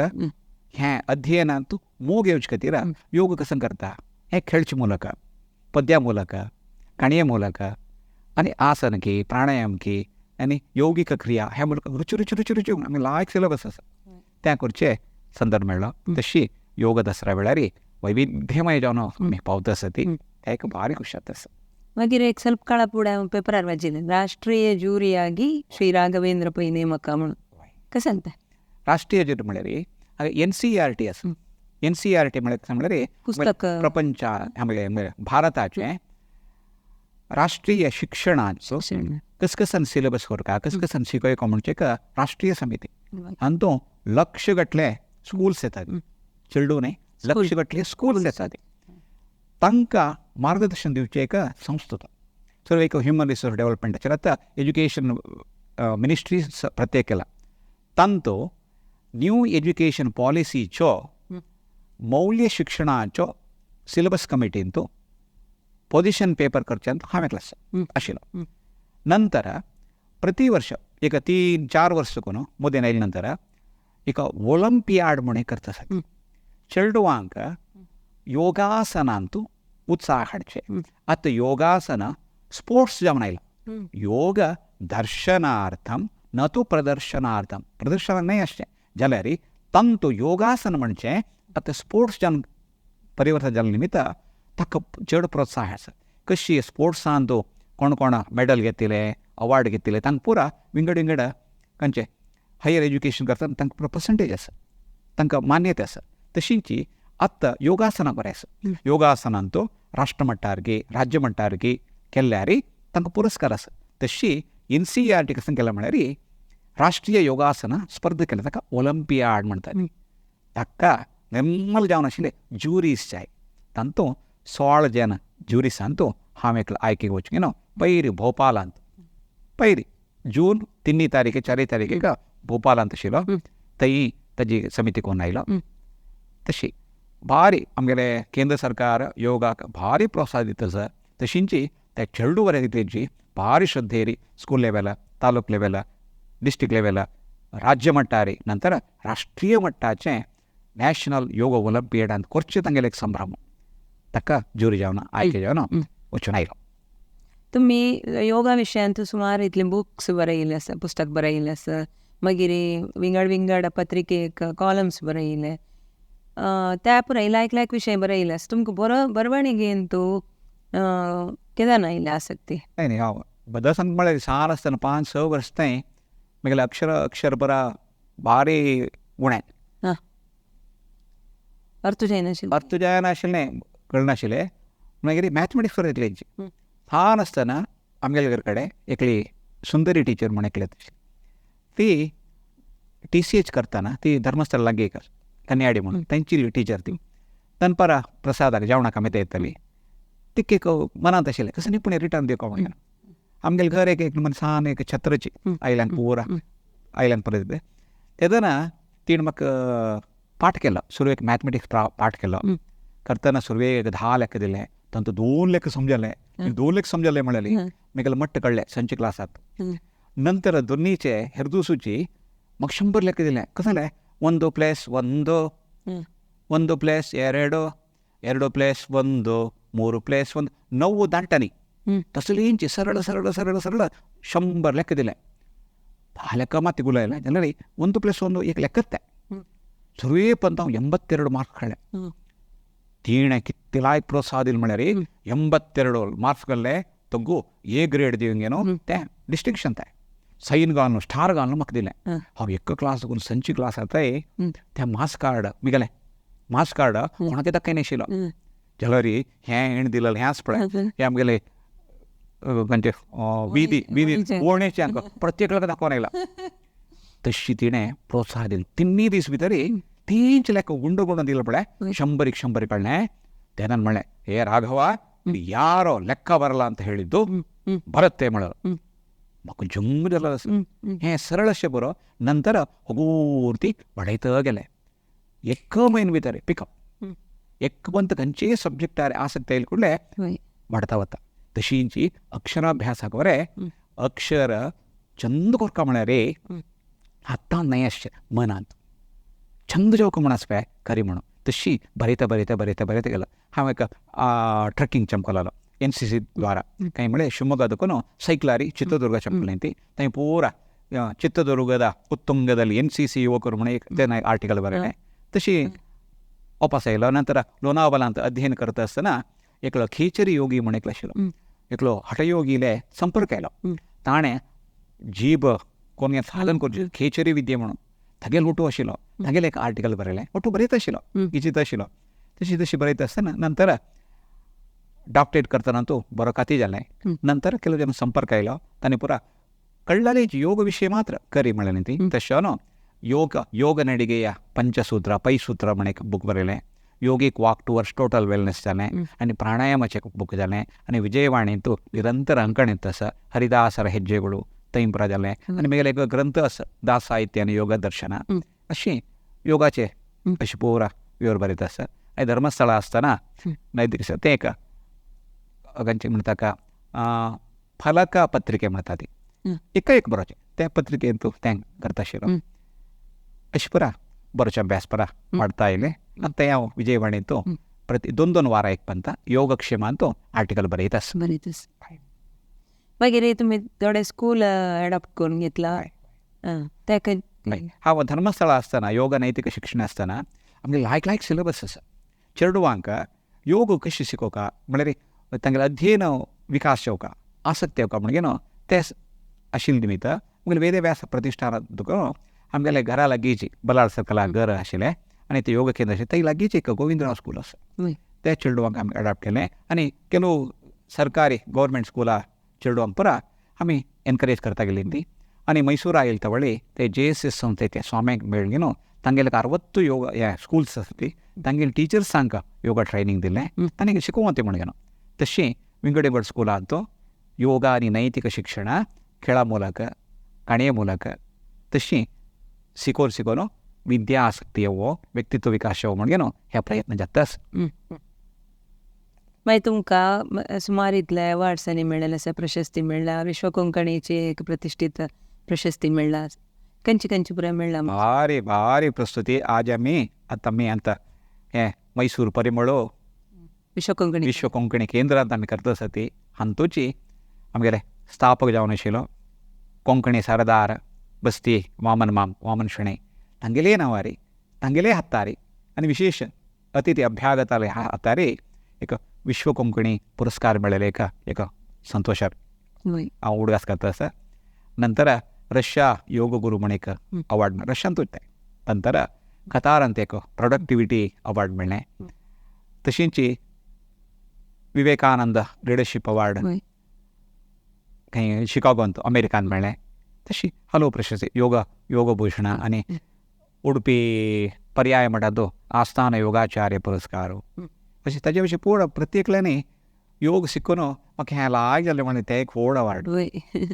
हें अध्ययनांत मोग येवचे खातीर योग कसो करता हें खेळचे ಮೂಲಕ, पद्या ಮೂಲಕ, काणये ಮೂಲಕ आनी आसन की प्राणायाम की आनी योगीक क्रिया ह्या ಮೂಲಕ रुचि रुचि रुचि रुचि आमी लायक सिलेबस आसा तें करचें संदर्भ मेळ्ळो. तशी योग दसरा वेळार वैविध्यमय जावन आमी पावता आसा ती तें एक भारी खुशात आसा. मागीर एक ಸ್ವಲ್ಪ काळा फुडें हांव पेपरार वाचिल्लें राष्ट्रीय ज्युरीयागी श्री राघवेंद्र पै नेमका म्हणून कशें सांगता? राष्ट्रीय ज्युरी म्हळ्यार NCERT आसा. NCERT म्हळ्यार म्हळ्यार पुस्तक प्रपंच म्हळ्यार भारताचें राष्ट्रीय शिक्षणाचो कस कसन सिलेबस करता कस कसन शिकयता म्हणचे एक राष्ट्रीय समिती. हातूंत लक्ष गटले स्कूल्स येतात, चेडूं न्हय लक्ष गटले स्कूल्स येतात, तांकां मार्गदर्शन दिवचें एक संस्था. सो एक ह्युमन रिसोर्स डेवलपमेंटाचेर आतां एज्युकेशन मिनिस्ट्री प्रत्येक केला तांतो न्यू एज्युकेशन पॉलिसीचो मौल्य शिक्षणाचो सिलेबस कमिटींतू पॉझिशन पेपर करचें हांवें क्लास आशिल्लो. नंतर प्रति वर्ष एक 3-4 वर्स करून मोदीन आयले नंतर एक ऑलिम्पियाड म्हूण करता आसा चेडवांक योगासनांतू उत्साह हाडचे. आतां योगासना स्पोर्ट्स जावन आयला. योग दर्शनार्थम न तु प्रदर्शनार्थम, प्रदर्शन न्हय आसचें जाल्यार तांतू योगासन म्हणचें आतां स्पोर्ट्स जावन परिवर्तन जाल्ले निमित्त ताका चड प्रोत्साहन आसा. कशी स्पोर्ट्सांत कोण कोण मेडल घेतिले, अवॉर्ड घेतिले, तांकां पुरा विंगड विंगड खंयचें हायर एज्युकेशन करता तांकां पुरा पर्संटेज आसा, तांकां मान्यता आसा. तशींच आतां योगासनां बरें आसा. योगासनांत राष्ट्रमट्टार की राज्यमट्टार की केल्यार तांकां पुरस्कार आसा. तशी NCERT कसं केलें म्हळ्यार राष्ट्रीय योगासना स्पर्धा केल्या ताका ऑलिम्पियाड म्हणटात. ताका निर्मल जावन आशिल्ले ज्युरीस जाय, तांतूत 16 जन ज्युरीसांतू हांव एकलो आयकीक वचूंक न्हू पयरी भोपालांत पयरी जून 3 तारीखे 4 तारीखेक भोपालांत आशिल्लो थंय ताजी समिती कोण आयलो. तशी भारी आमगेले केंद्र सरकार योगाक भारी प्रोत्साहन दिता सर. तशींची त्या चेडू बरें तेंची ಭಾರಿ ಶ್ರದ್ಧೆ school level, taluk level, district level, ರಾಜ್ಯ ಮಟ್ಟ ರೀ, ನಂತರ ರಾಷ್ಟ್ರೀಯ ಮಟ್ಟಾಚೆ ನ್ಯಾಷನಲ್ ಯೋಗ ಒಲಿಂಪಿಯಾಡ್ ಅಂತ ಕೊರ್ಚೆ ತಂಗೆಲೆ ಸಂಭ್ರಮ ತಕ್ಕ ಜೂರಿ ಜಾವನ ಆಯ್ಕೆ ಜಾವನ ವಚನ. तुम्ही योगा विशयांत सुमार इतले बुक्स बरयले आसा, पुस्तक बरयले आसा, मागीर विंगड विंगड पत्रिकेक कॉलम्स बरयले, त्या पुराय लायक लायक विशय बरयले आसा. तुमकां बरो बरवणीगेंतू केदाना आयिल्ली आसक्ती? नाही नाही, हांव बदल सांग म्हळ्यार सान आसतना 5-6 वर्स तें म्हगेलें अक्षर अक्षर बरा भारी उणें. अर्थ जायनाशिल्लें? अर्थ जायनाशिल्लें, कळनाशिल्लें. मागीर मॅथमॅटिक्स बरें येतलें. ल्हान आसतना आमगेल्या घर कडेन एकली सुंदरी टिचर म्हूण एकली ती TCH करतना ती धर्मस्थळ लागीं एक कन्याडी म्हणून तांची टिचर ती दनपारां प्रसादाक जेवणाक आमी येताली. तिका एक मनांत आशिल्लें कसं न्ही पूण रिटर्न दिवपा म्हणून. आमगेलें घर एक एक सान एक छत्रची आयल्यान पुरा आयल्यान परत तेदना तिणें म्हाका पाठ केलो. सुरवेक मॅथमॅटिक्स पाठ केलो करतना सुरवेक 10 लेख दिलें, तांतूं 2 लेख समजलें, 2 लेख समजलें म्हळ्यार म्हगेलें मट्ट कळ्ळें संचे क्लासांत. ನಂತರ ದೊನ್ನಿಚೆ ಹೆರ್ದೂಸುಚಿ म्हाका 100 ಲೆಕ್ಕ दिलें. कसं जालें 1 + 1 1 + 2 2 + 1 3 + 1 9 दांटांनी तसलेंची सरळ सरळ सरळ सरळ 100 ಲೆಕ್ಕ दिलें. 10 ಲೆಕ್ಕ मात गुलायलें जाल्यार 1 + 1 एक ಲೆಕ್ಕತ್ತೆ. सुरवे पंत हांव 82 मार्क्स काडले. तिणें कितलाय प्रोत्साह दिलें म्हळ्यार 82 मार्क्स काडले तग्गू ए ग्रेड दिवंगेनो तें डिस्टिंक्शन तें सैन घालून स्टार घालून म्हाका दिलें. हांव एक क्लास करून संची क्लास आताय तें मास कार्ड मिगलें मास कार्ड कोणाक दाखय नाशिल्लो. जाल्यार हें हेणें दिलेलें हेंच पळय हें आमगेलें खंयचें विधी विधी ओणेचें आमकां प्रत्येकाक दाखोवन आयला. तशी तिणें प्रोत्साह दिलें. तिन्नी दीस भितर तींच लेख गुंड गुंड दिलें पळय 100 100 ಕಳ್ಳೆ. तेनान म्हणलें हे ರಾಘವ ಯಾರೋ ಲೆಕ್ಕ ಬರಲ್ಲ ಅಂತ ಹೇಳಿದ್ದು ಬರುತ್ತೆ म्हणलो. म्हाका जंग जालो. हें सरळ अशें बरो. नंतर हगूरती वाडयत गेलें. एक म्हयनो भितर पिकअप एक पंत खंयचेय सब्जेक्टार आसक्त आयले ಕೂಡಲೇ वाडता वता. तशींची अक्षराभ्यासाक बरें अक्षर चंद कोरका म्हळ्यार रे आतां न्हय अशें मनांत छंद जेवका म्हण आसपा खरी म्हणून तशी बरयता बरयता बरयता बरयता गेलो. हांव एक ट्रेकिंग चमकलालो NCC द्वारा. कांय म्हळ्यार ಶಿವಮೊಗ್ಗದಕ್ಕೂ ಸೈಕ್ಲಾರಿ ಚಿತ್ರದುರ್ಗ ಚಂಪಲಂತಿ ತೈ ಪೂರ ಚಿತ್ರದುರ್ಗದ ಉತ್ತುಂಗದಲ್ಲಿ NCC ಯುವಕರು म्हण एक आर्टिकल बरयलें. तशी वापस आयलो. नंतर लोणावला ಅಂತ अध्ययन करता आसतना एकलो खेचरी योगी म्हण एकलो आशिल्लो, एकलो हठयोगीले संपर्क आयलो. ताणें जीब कोण साधन करचें खेचरी विद्ये म्हणून तागेलो ओटू आशिल्लो. तागेलें एक आर्टिकल बरयलें. ओटू बरयत आशिल्लो, गिजीत आशिल्लो. तशी तशी बरयत आसतना नंतर डॉक्टरेट करतना तो बरो काती जालें. नंतर ಕೆಲವು ಜನ ಸಂಪರ್ಕ आयलो. ताणें पुरा कळ्ळाले योग विशय मात्र करी म्हणलें ती. तशें न्हू योग योग नडिಗೆಯ पंचसूत्र पैसूत्र म्हण एक बूक बरयलें. Yogic walk towards total wellness जालें आनी प्राणायामाचें बूक जालें आनी विजयवाणींतू निरंतर अंकण येत आसा हरिदासರ ಹೆಜ್ಜೆಗಳು तैंपरा जालें आनी म्हगेलें एक ग्रंथ आसा दास साहित्य आनी योग दर्शना अशें योगाचे अशें पुरा विवर बरयत आसा. आनी धर्मस्थळा आसतना नैतिक तें एक खंयचें म्हणटा ताका फलक पत्रिके म्हणटा ती एका एक बरोवचें त्या पत्रिकेंत तें करता आशिल्लो. अशें पुरा बरोवचें अभ्यास परा वाडता आयलें. आनी तें हांव विजयवाणींत प्रति 2-2 वारां एक पंता योगक्षेमांत आर्टिकल बरयत आसा. बरयत आसा. मागीर तुमी थोडे स्कूल एडॉप्ट करून घेतला तेका? हांव धर्मस्थळा आसतना योग नैतिक शिक्षण आसतना आमगे लायक लायक सिलेबस आसा. चेडवांक योग कशें शिकोवका म्हळ्यार तांगेलें अध्ययन विकास जावका आसक्त येवका म्हणगे न्हू तें आशिल्लें निमित्त आमगेलें वेदव्यास प्रतिश्ठानांत आमगेलें घरा लागींच बलाळ सर्कला घर आशिल्लें आनी तें योग केंद्र आशिल्लें थंय लागींच एक गोविंदराव स्कूल आसा. त्या चेडवांक आमी एडॉप्ट केलें आनी ಕೆಲವು सरकारी गव्हर्मेंट स्कुलां चेडवांक पुरा आमी एनकरेज करता गेलीं ती. आनी मैसूरा आयल तवळी ते JSS संस्थेचे स्वाम्यांक मेळ्ळें न्हू तांगेले 60 ಯೋಗ स्कुल्स आसा ती तांगेले टिचर्सांक ಯೋಗ ट्रेनींग दिलें तांणी शिकोवंक ते म्हणून. तशी विंगड विंगड स्कुलांत ಯೋಗ आनी नैतिक ಶಿಕ್ಷಣ खेळा ಮೂಲಕ ಕಣೆಯ ಮೂಲಕ तशी शिकोवन शिकोवन विद्या आसक्ती येवो व्यक्तित्व विकास येवो म्हणून ह्या प्रयत्न जाता. मागीर तुमकां सुमार इतले अवॉर्ड्सांनी मेळ्ळेले आसा, प्रशस्ती मेळ्ळा, विश्व कोंकणीची एक प्रतिष्ठित प्रशस्ती मेळ्ळा, खंयची खंयची पुराय मेळ्ळा. भारी भारी प्रस्तुती. आज आमी आतां आमी आतां हें मैसूर परिमळो विश्व कोंकणी केंद्रांत आमी करता आसा ती हांतूची आमगेले स्थापक जावन आशिल्लो कोंकणी सरदार बस्ती वामन माम वामन शणै तांगेले नांवारी तांगेले हातारी आनी विशेष अतिथी अभ्यागताले हातारी एक विश्व कोंकणी पुरस्कार मेळ्ळेले एक एक संतोषार हांव उडगास करता आसा. नंतर रಷ್ಯಾ ಯೋಗ ಗುರು म्हण एक अवॉर्ड रಷ್ಯಾಂतूच तें. नंतर कतारांत एक प्रॉडक्टिविटी अवॉर्ड मेळ्ळें. तशींच विवेकानंद लिडरशीप अवॉर्ड खंय शिकागोंत अमेरिकान मेळ्ळें. तशी हलव प्रशस्ती योगभूषण आनी उडपी पर्याय म्हणटा तो आस्थान योगाचार्य पुरस्कार अशें ताजे विशीं पूण प्रत्येकल्यानी योग शिकून म्हाका हें लायक जालें म्हणलें तें एक व्हड अवॉर्ड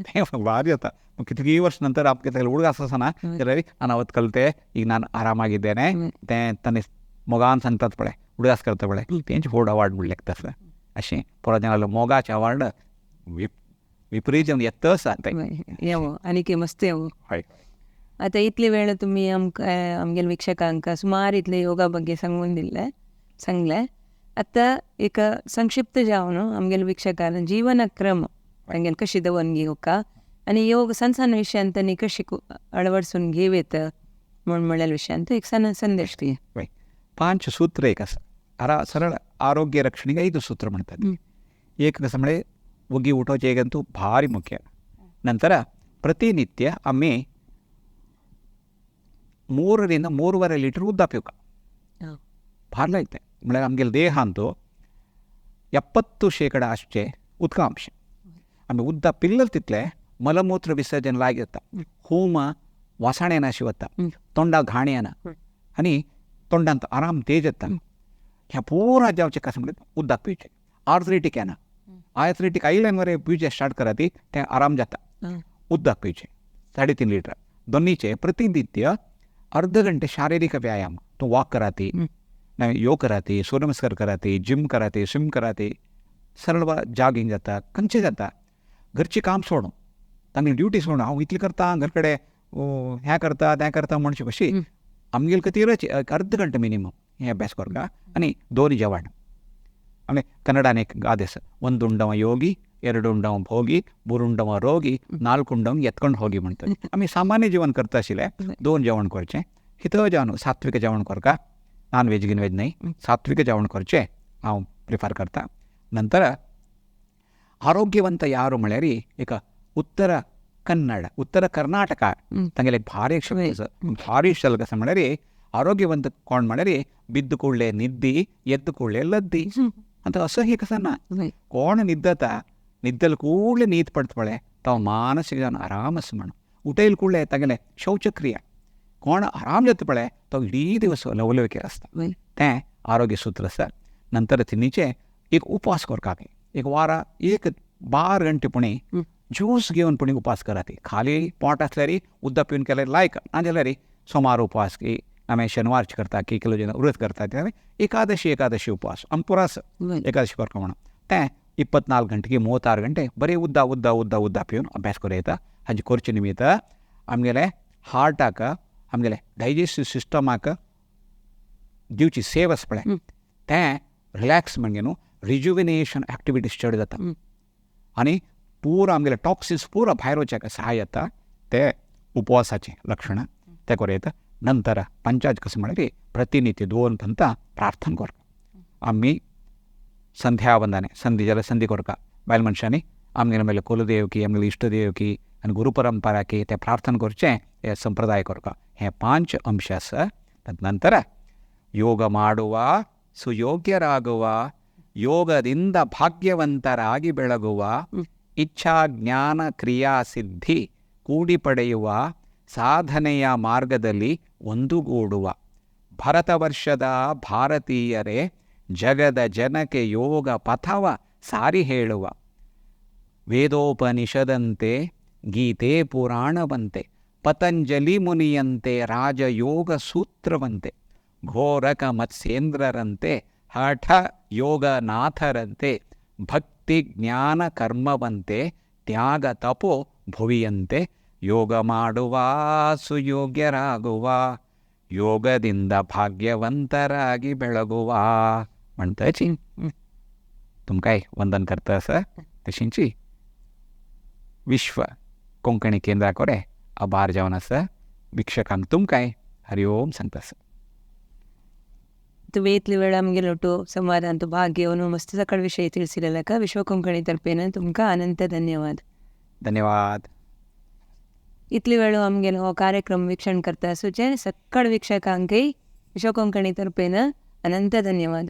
तें ಭಾರಿ ಆತ. ಕಿಟಕಿ ವರ್ಷ ನಂತರ ಆಪ್ಗೆ ಹುಡುಗ ಆಸನ ನಾನು ಅವತ್ತು ಕಲಿತೆ, ಈಗ ನಾನು ಆರಾಮಾಗಿದ್ದೇನೆ ते ताणें मोगान सांगतात पळय उडगास करता पळय तेंचे व्हड अवॉर्ड म्हणलें तसं अशें परत जाल्यार मोगाचें अवॉर्ड विपरीत येत आसा तें. आनीक मस्त येवो. हय. आतां इतले वेळ तुमी आमकां आमगेल्या वीक्षकांक सुमार इतले योगा ಬಗ್ಗೆ सांगून दिल्लें सांगलें. आतां एक संक्षिप्त जावन आमगेल्या वीक्षकांक जीवन क्रम आमगेले कशी दवरून घेवका आनी योग सಣ್ಣ ಸಣ್ಣ ವಿಷಯ कशी अळवडसून घेवयेत म्हूण म्हणलेल्या विशयांत एक सಣ್ಣ संदेश दी. 5 सूत्र एक आसा सरळ ಆರೋಗ್ಯ ರಕ್ಷಣೆಗೆ 5 ಸೂತ್ರ म्हणतात. एक कसं म्हळ्यार ಒಗ್ಗಿ ಊಟೋಚೆ ಹೇಗಂತೂ ಭಾರಿ ಮುಖ್ಯ. ನಂತರ ಪ್ರತಿನಿತ್ಯ ಆಮೆ 3 ರಿಂದ 3.5 ಲೀಟರ್ ಉದ್ದ ಪಿವುಕ ಭಾರಲ ಐತೆ. म्हळ्यार आमगेले ದೇಹ ಅಂತೂ 70% ಅಷ್ಟೇ ಉದ್ಕಾಂಶ. ಆಮೇಲೆ ಉದ್ದ ಪಿಲ್ಲಲ್ ತಿತ್ಲೆ ಮಲಮೂತ್ರ ವಿಸರ್ಜನೆ लागता, ಹೋಮ ವಾಸಾಣೆನ ಶಿವತ್ತ, ತೊಂಡ घाणेನ आनी तोंडांत आराम तेज येता. ह्या पूरा जावचें कसं म्हळ्यार उदक पिवचें. आर्थरिटीक येना, आर्थरिटीक आयल्यान मरे पिवचें स्टार्ट कराती तें आराम जाता. उदक पिवचें 3.5 लिटर दोन्हीचे प्रतिनित्य अर्ध घंटे शारीरिक व्यायाम, तूं वॉक कराती, योग कराती, सूर्यनमस्कार कराती, जिम कराती, स्विम कराती, सरळ जॉगिंग जाता, खंयचें जाता. घरचें काम सोडून तांगेली ड्युटी सोडून हांव इतलें करता घर कडेन हें करता तें करता म्हणचे कशी आमगेले खातीरच अर्ध घंटे मिनिमम हें अभ्यास करता. आनी दोन जेवण. ಆಮೇಲೆ ಕನ್ನಡನೇ एक ಗಾದೆ ಸರ್, ಒಂದುಂಡವ ಯೋಗಿ, ಎರಡುಂಡವ ಭೋಗಿ, ಮೂರುಂಡವ ರೋಗಿ, ನಾಲ್ಕುಂಡವ ಎತ್ಕೊಂಡು ಹೋಗಿ म्हणतात. आमी सामान्य जीवन करता आशिल्लें दोन जेवण करचें, हित जेवण सात्विक जेवण करका, नॉन वेज गिन वेज न्हय, सात्विक जेवण करचें हांव प्रिफर करता. ನಂತರ ಆರೋಗ್ಯವಂತ ಯಾರು म्हळ्यार एक उत्तर ಕನ್ನಡ ಉತ್ತರ ಕರ್ನಾಟಕ ತಂಗೆಲೆ ಭಾರಿ ಭಾರಿ ಇಷ್ಟ ಕಸ म्हळ्यार ಆರೋಗ್ಯವಂತ ಕೋಣ म्हळ्यार ಬಿದ್ದು ಕೂಡಲೇ ನಿದ್ದಿ, ಎದ್ದು ಕೂಡಲೇ ಲದ್ದಿ ಅಂತ ಅಸಹ್ಯ ಕಸನ. ಕೋಣ ನಿದ್ದತ ನಿದ್ದಲ್ಲಿ ಕೂಡಲೇ ನೀತು ಪಡ್ತಬಳೆ ತಾವು ಮಾನಸಿಕ ಜನ ಆರಾಮಸ್ ಮಾಡು. ಊಟ ಇಲ್ಲಿ ಕೂಡಲೇ ತಗಲೆ ಶೌಚಕ್ರಿಯೆ ಕೋಣ ಆರಾಮ್ ಜೊತೆ ಪಳೆ ತಾವು ಇಡೀ ದಿವಸ ಲವಲವಿಕೆ ರಸ್ತ ते आरोग्य सूत्र आसा. नंतर तिनीचे एक उपवास करपाक एक वारा एक 12 गंटे पुणे ज्यूस घेवन पुणे उपवास कराती. खाली पोट आसल्यार उदक पिवन केल्यार लायक, ना जाल्यार सोमार उपवास की आमी शनिवारचे करता की किलो जन व्रत करता ते एकादशी एकादशी उपवास आम पुरा आसा एकादशी करता म्हणून तें 24 गंटे 36 गंटे बरें उद्दा उद्दा उद्दा उद्दा पिवन अभ्यास करूं येता. हाजे करचे निमित्त आमगेले हार्टाक आमगेले डायजेस्टीव सिस्टमाक दिवची सेव आसा पळय तें रिलॅक्स म्हणजे न्हू रिज्युविनेशन एक्टिविटीज चड जाता आनी पुरा आमगेले टॉक्सिन्स पुरा भायर वचपाक सहाय जाता. ते उपवासाचें लक्षणां तें करूं येता. नंतर पंचायत कसं म्हळ्यार प्रतिनित्य 2 पंता प्रार्थना करता. आमी संध्या वंदने संधी जाल्यार संधी करता बायल मनशांनी आमगेले मेले कुलदेव की आमगेले इश्टदेव की आनी गुरु परंपरा की तें प्रार्थना करचें हे संप्रदाय करता. हे 5 अंश आसा. तदनंतर ಯೋಗ ಮಾಡುವ ಸುಯೋಗ್ಯರಾಗುವ, ಯೋಗದಿಂದ ಭಾಗ್ಯವಂತರಾಗಿ ಬೆಳಗುವ, ಇಚ್ಛಾ ಜ್ಞಾನ ಕ್ರಿಯಾ ಸಿದ್ಧಿ ಕೂಡಿ ಪಡೆಯುವ, ಸಾಧನೆಯ ಮಾರ್ಗದಲ್ಲಿ ಒಂದುಗೂಡುವ, ಭರತವರ್ಷದ ಭಾರತೀಯರೇ ಜಗದ ಜನಕ್ಕೆ ಯೋಗ ಪಥವ ಸಾರಿ ಹೇಳುವ, ವೇದೋಪನಿಷದಂತೆ ಗೀತೆ ಪುರಾಣವಂತೆ ಪತಂಜಲಿ ಮುನಿಯಂತೆ ರಾಜಯೋಗ ಸೂತ್ರವಂತೆ ಘೋರಕ ಮತ್ಸ್ಯೇಂದ್ರರಂತೆ ಹಠ ಯೋಗನಾಥರಂತೆ ಭಕ್ತಿ ಜ್ಞಾನ ಕರ್ಮವಂತೆ ತ್ಯಾಗ ತಪೋ ಭುವಿಯಂತೆ ಯೋಗ ಮಾಡುವ ಸುಯೋಗ್ಯರಾಗುವ ಯೋಗದಿಂದ ಭಾಗ್ಯವಂತರಾಗಿ ಬೆಳಗುವ म्हणताची तुमकांय वंदन करता आसा तशींची विश्व कोंकणी केंद्रा कोरे आभार जावन आसा वीक्षकांक तुमकांय हरि ओम सांगता आसा. तुमी इतली वेळ आमगेलो ಒಟ್ಟು ಸಂವಾದ ಅಂತೂ ಭಾಗ್ಯವನ್ನು ಮಸ್ತ್ ಸಕळ ವಿಷಯ ತಿಳಿಸಿರಲಕ ವಿಶ್ವ ಕೊಂಕಣಿ ತರ್ಪೇನ तुमकां अनंत धन्यवाद. धन्यवाद. इतली वेळ आमगेलो हो कार्यक्रम वीक्षण करता आसूचे सगळ वीक्षकांकय विश्व कोंकणी तर्फेन अनंत धन्यवाद.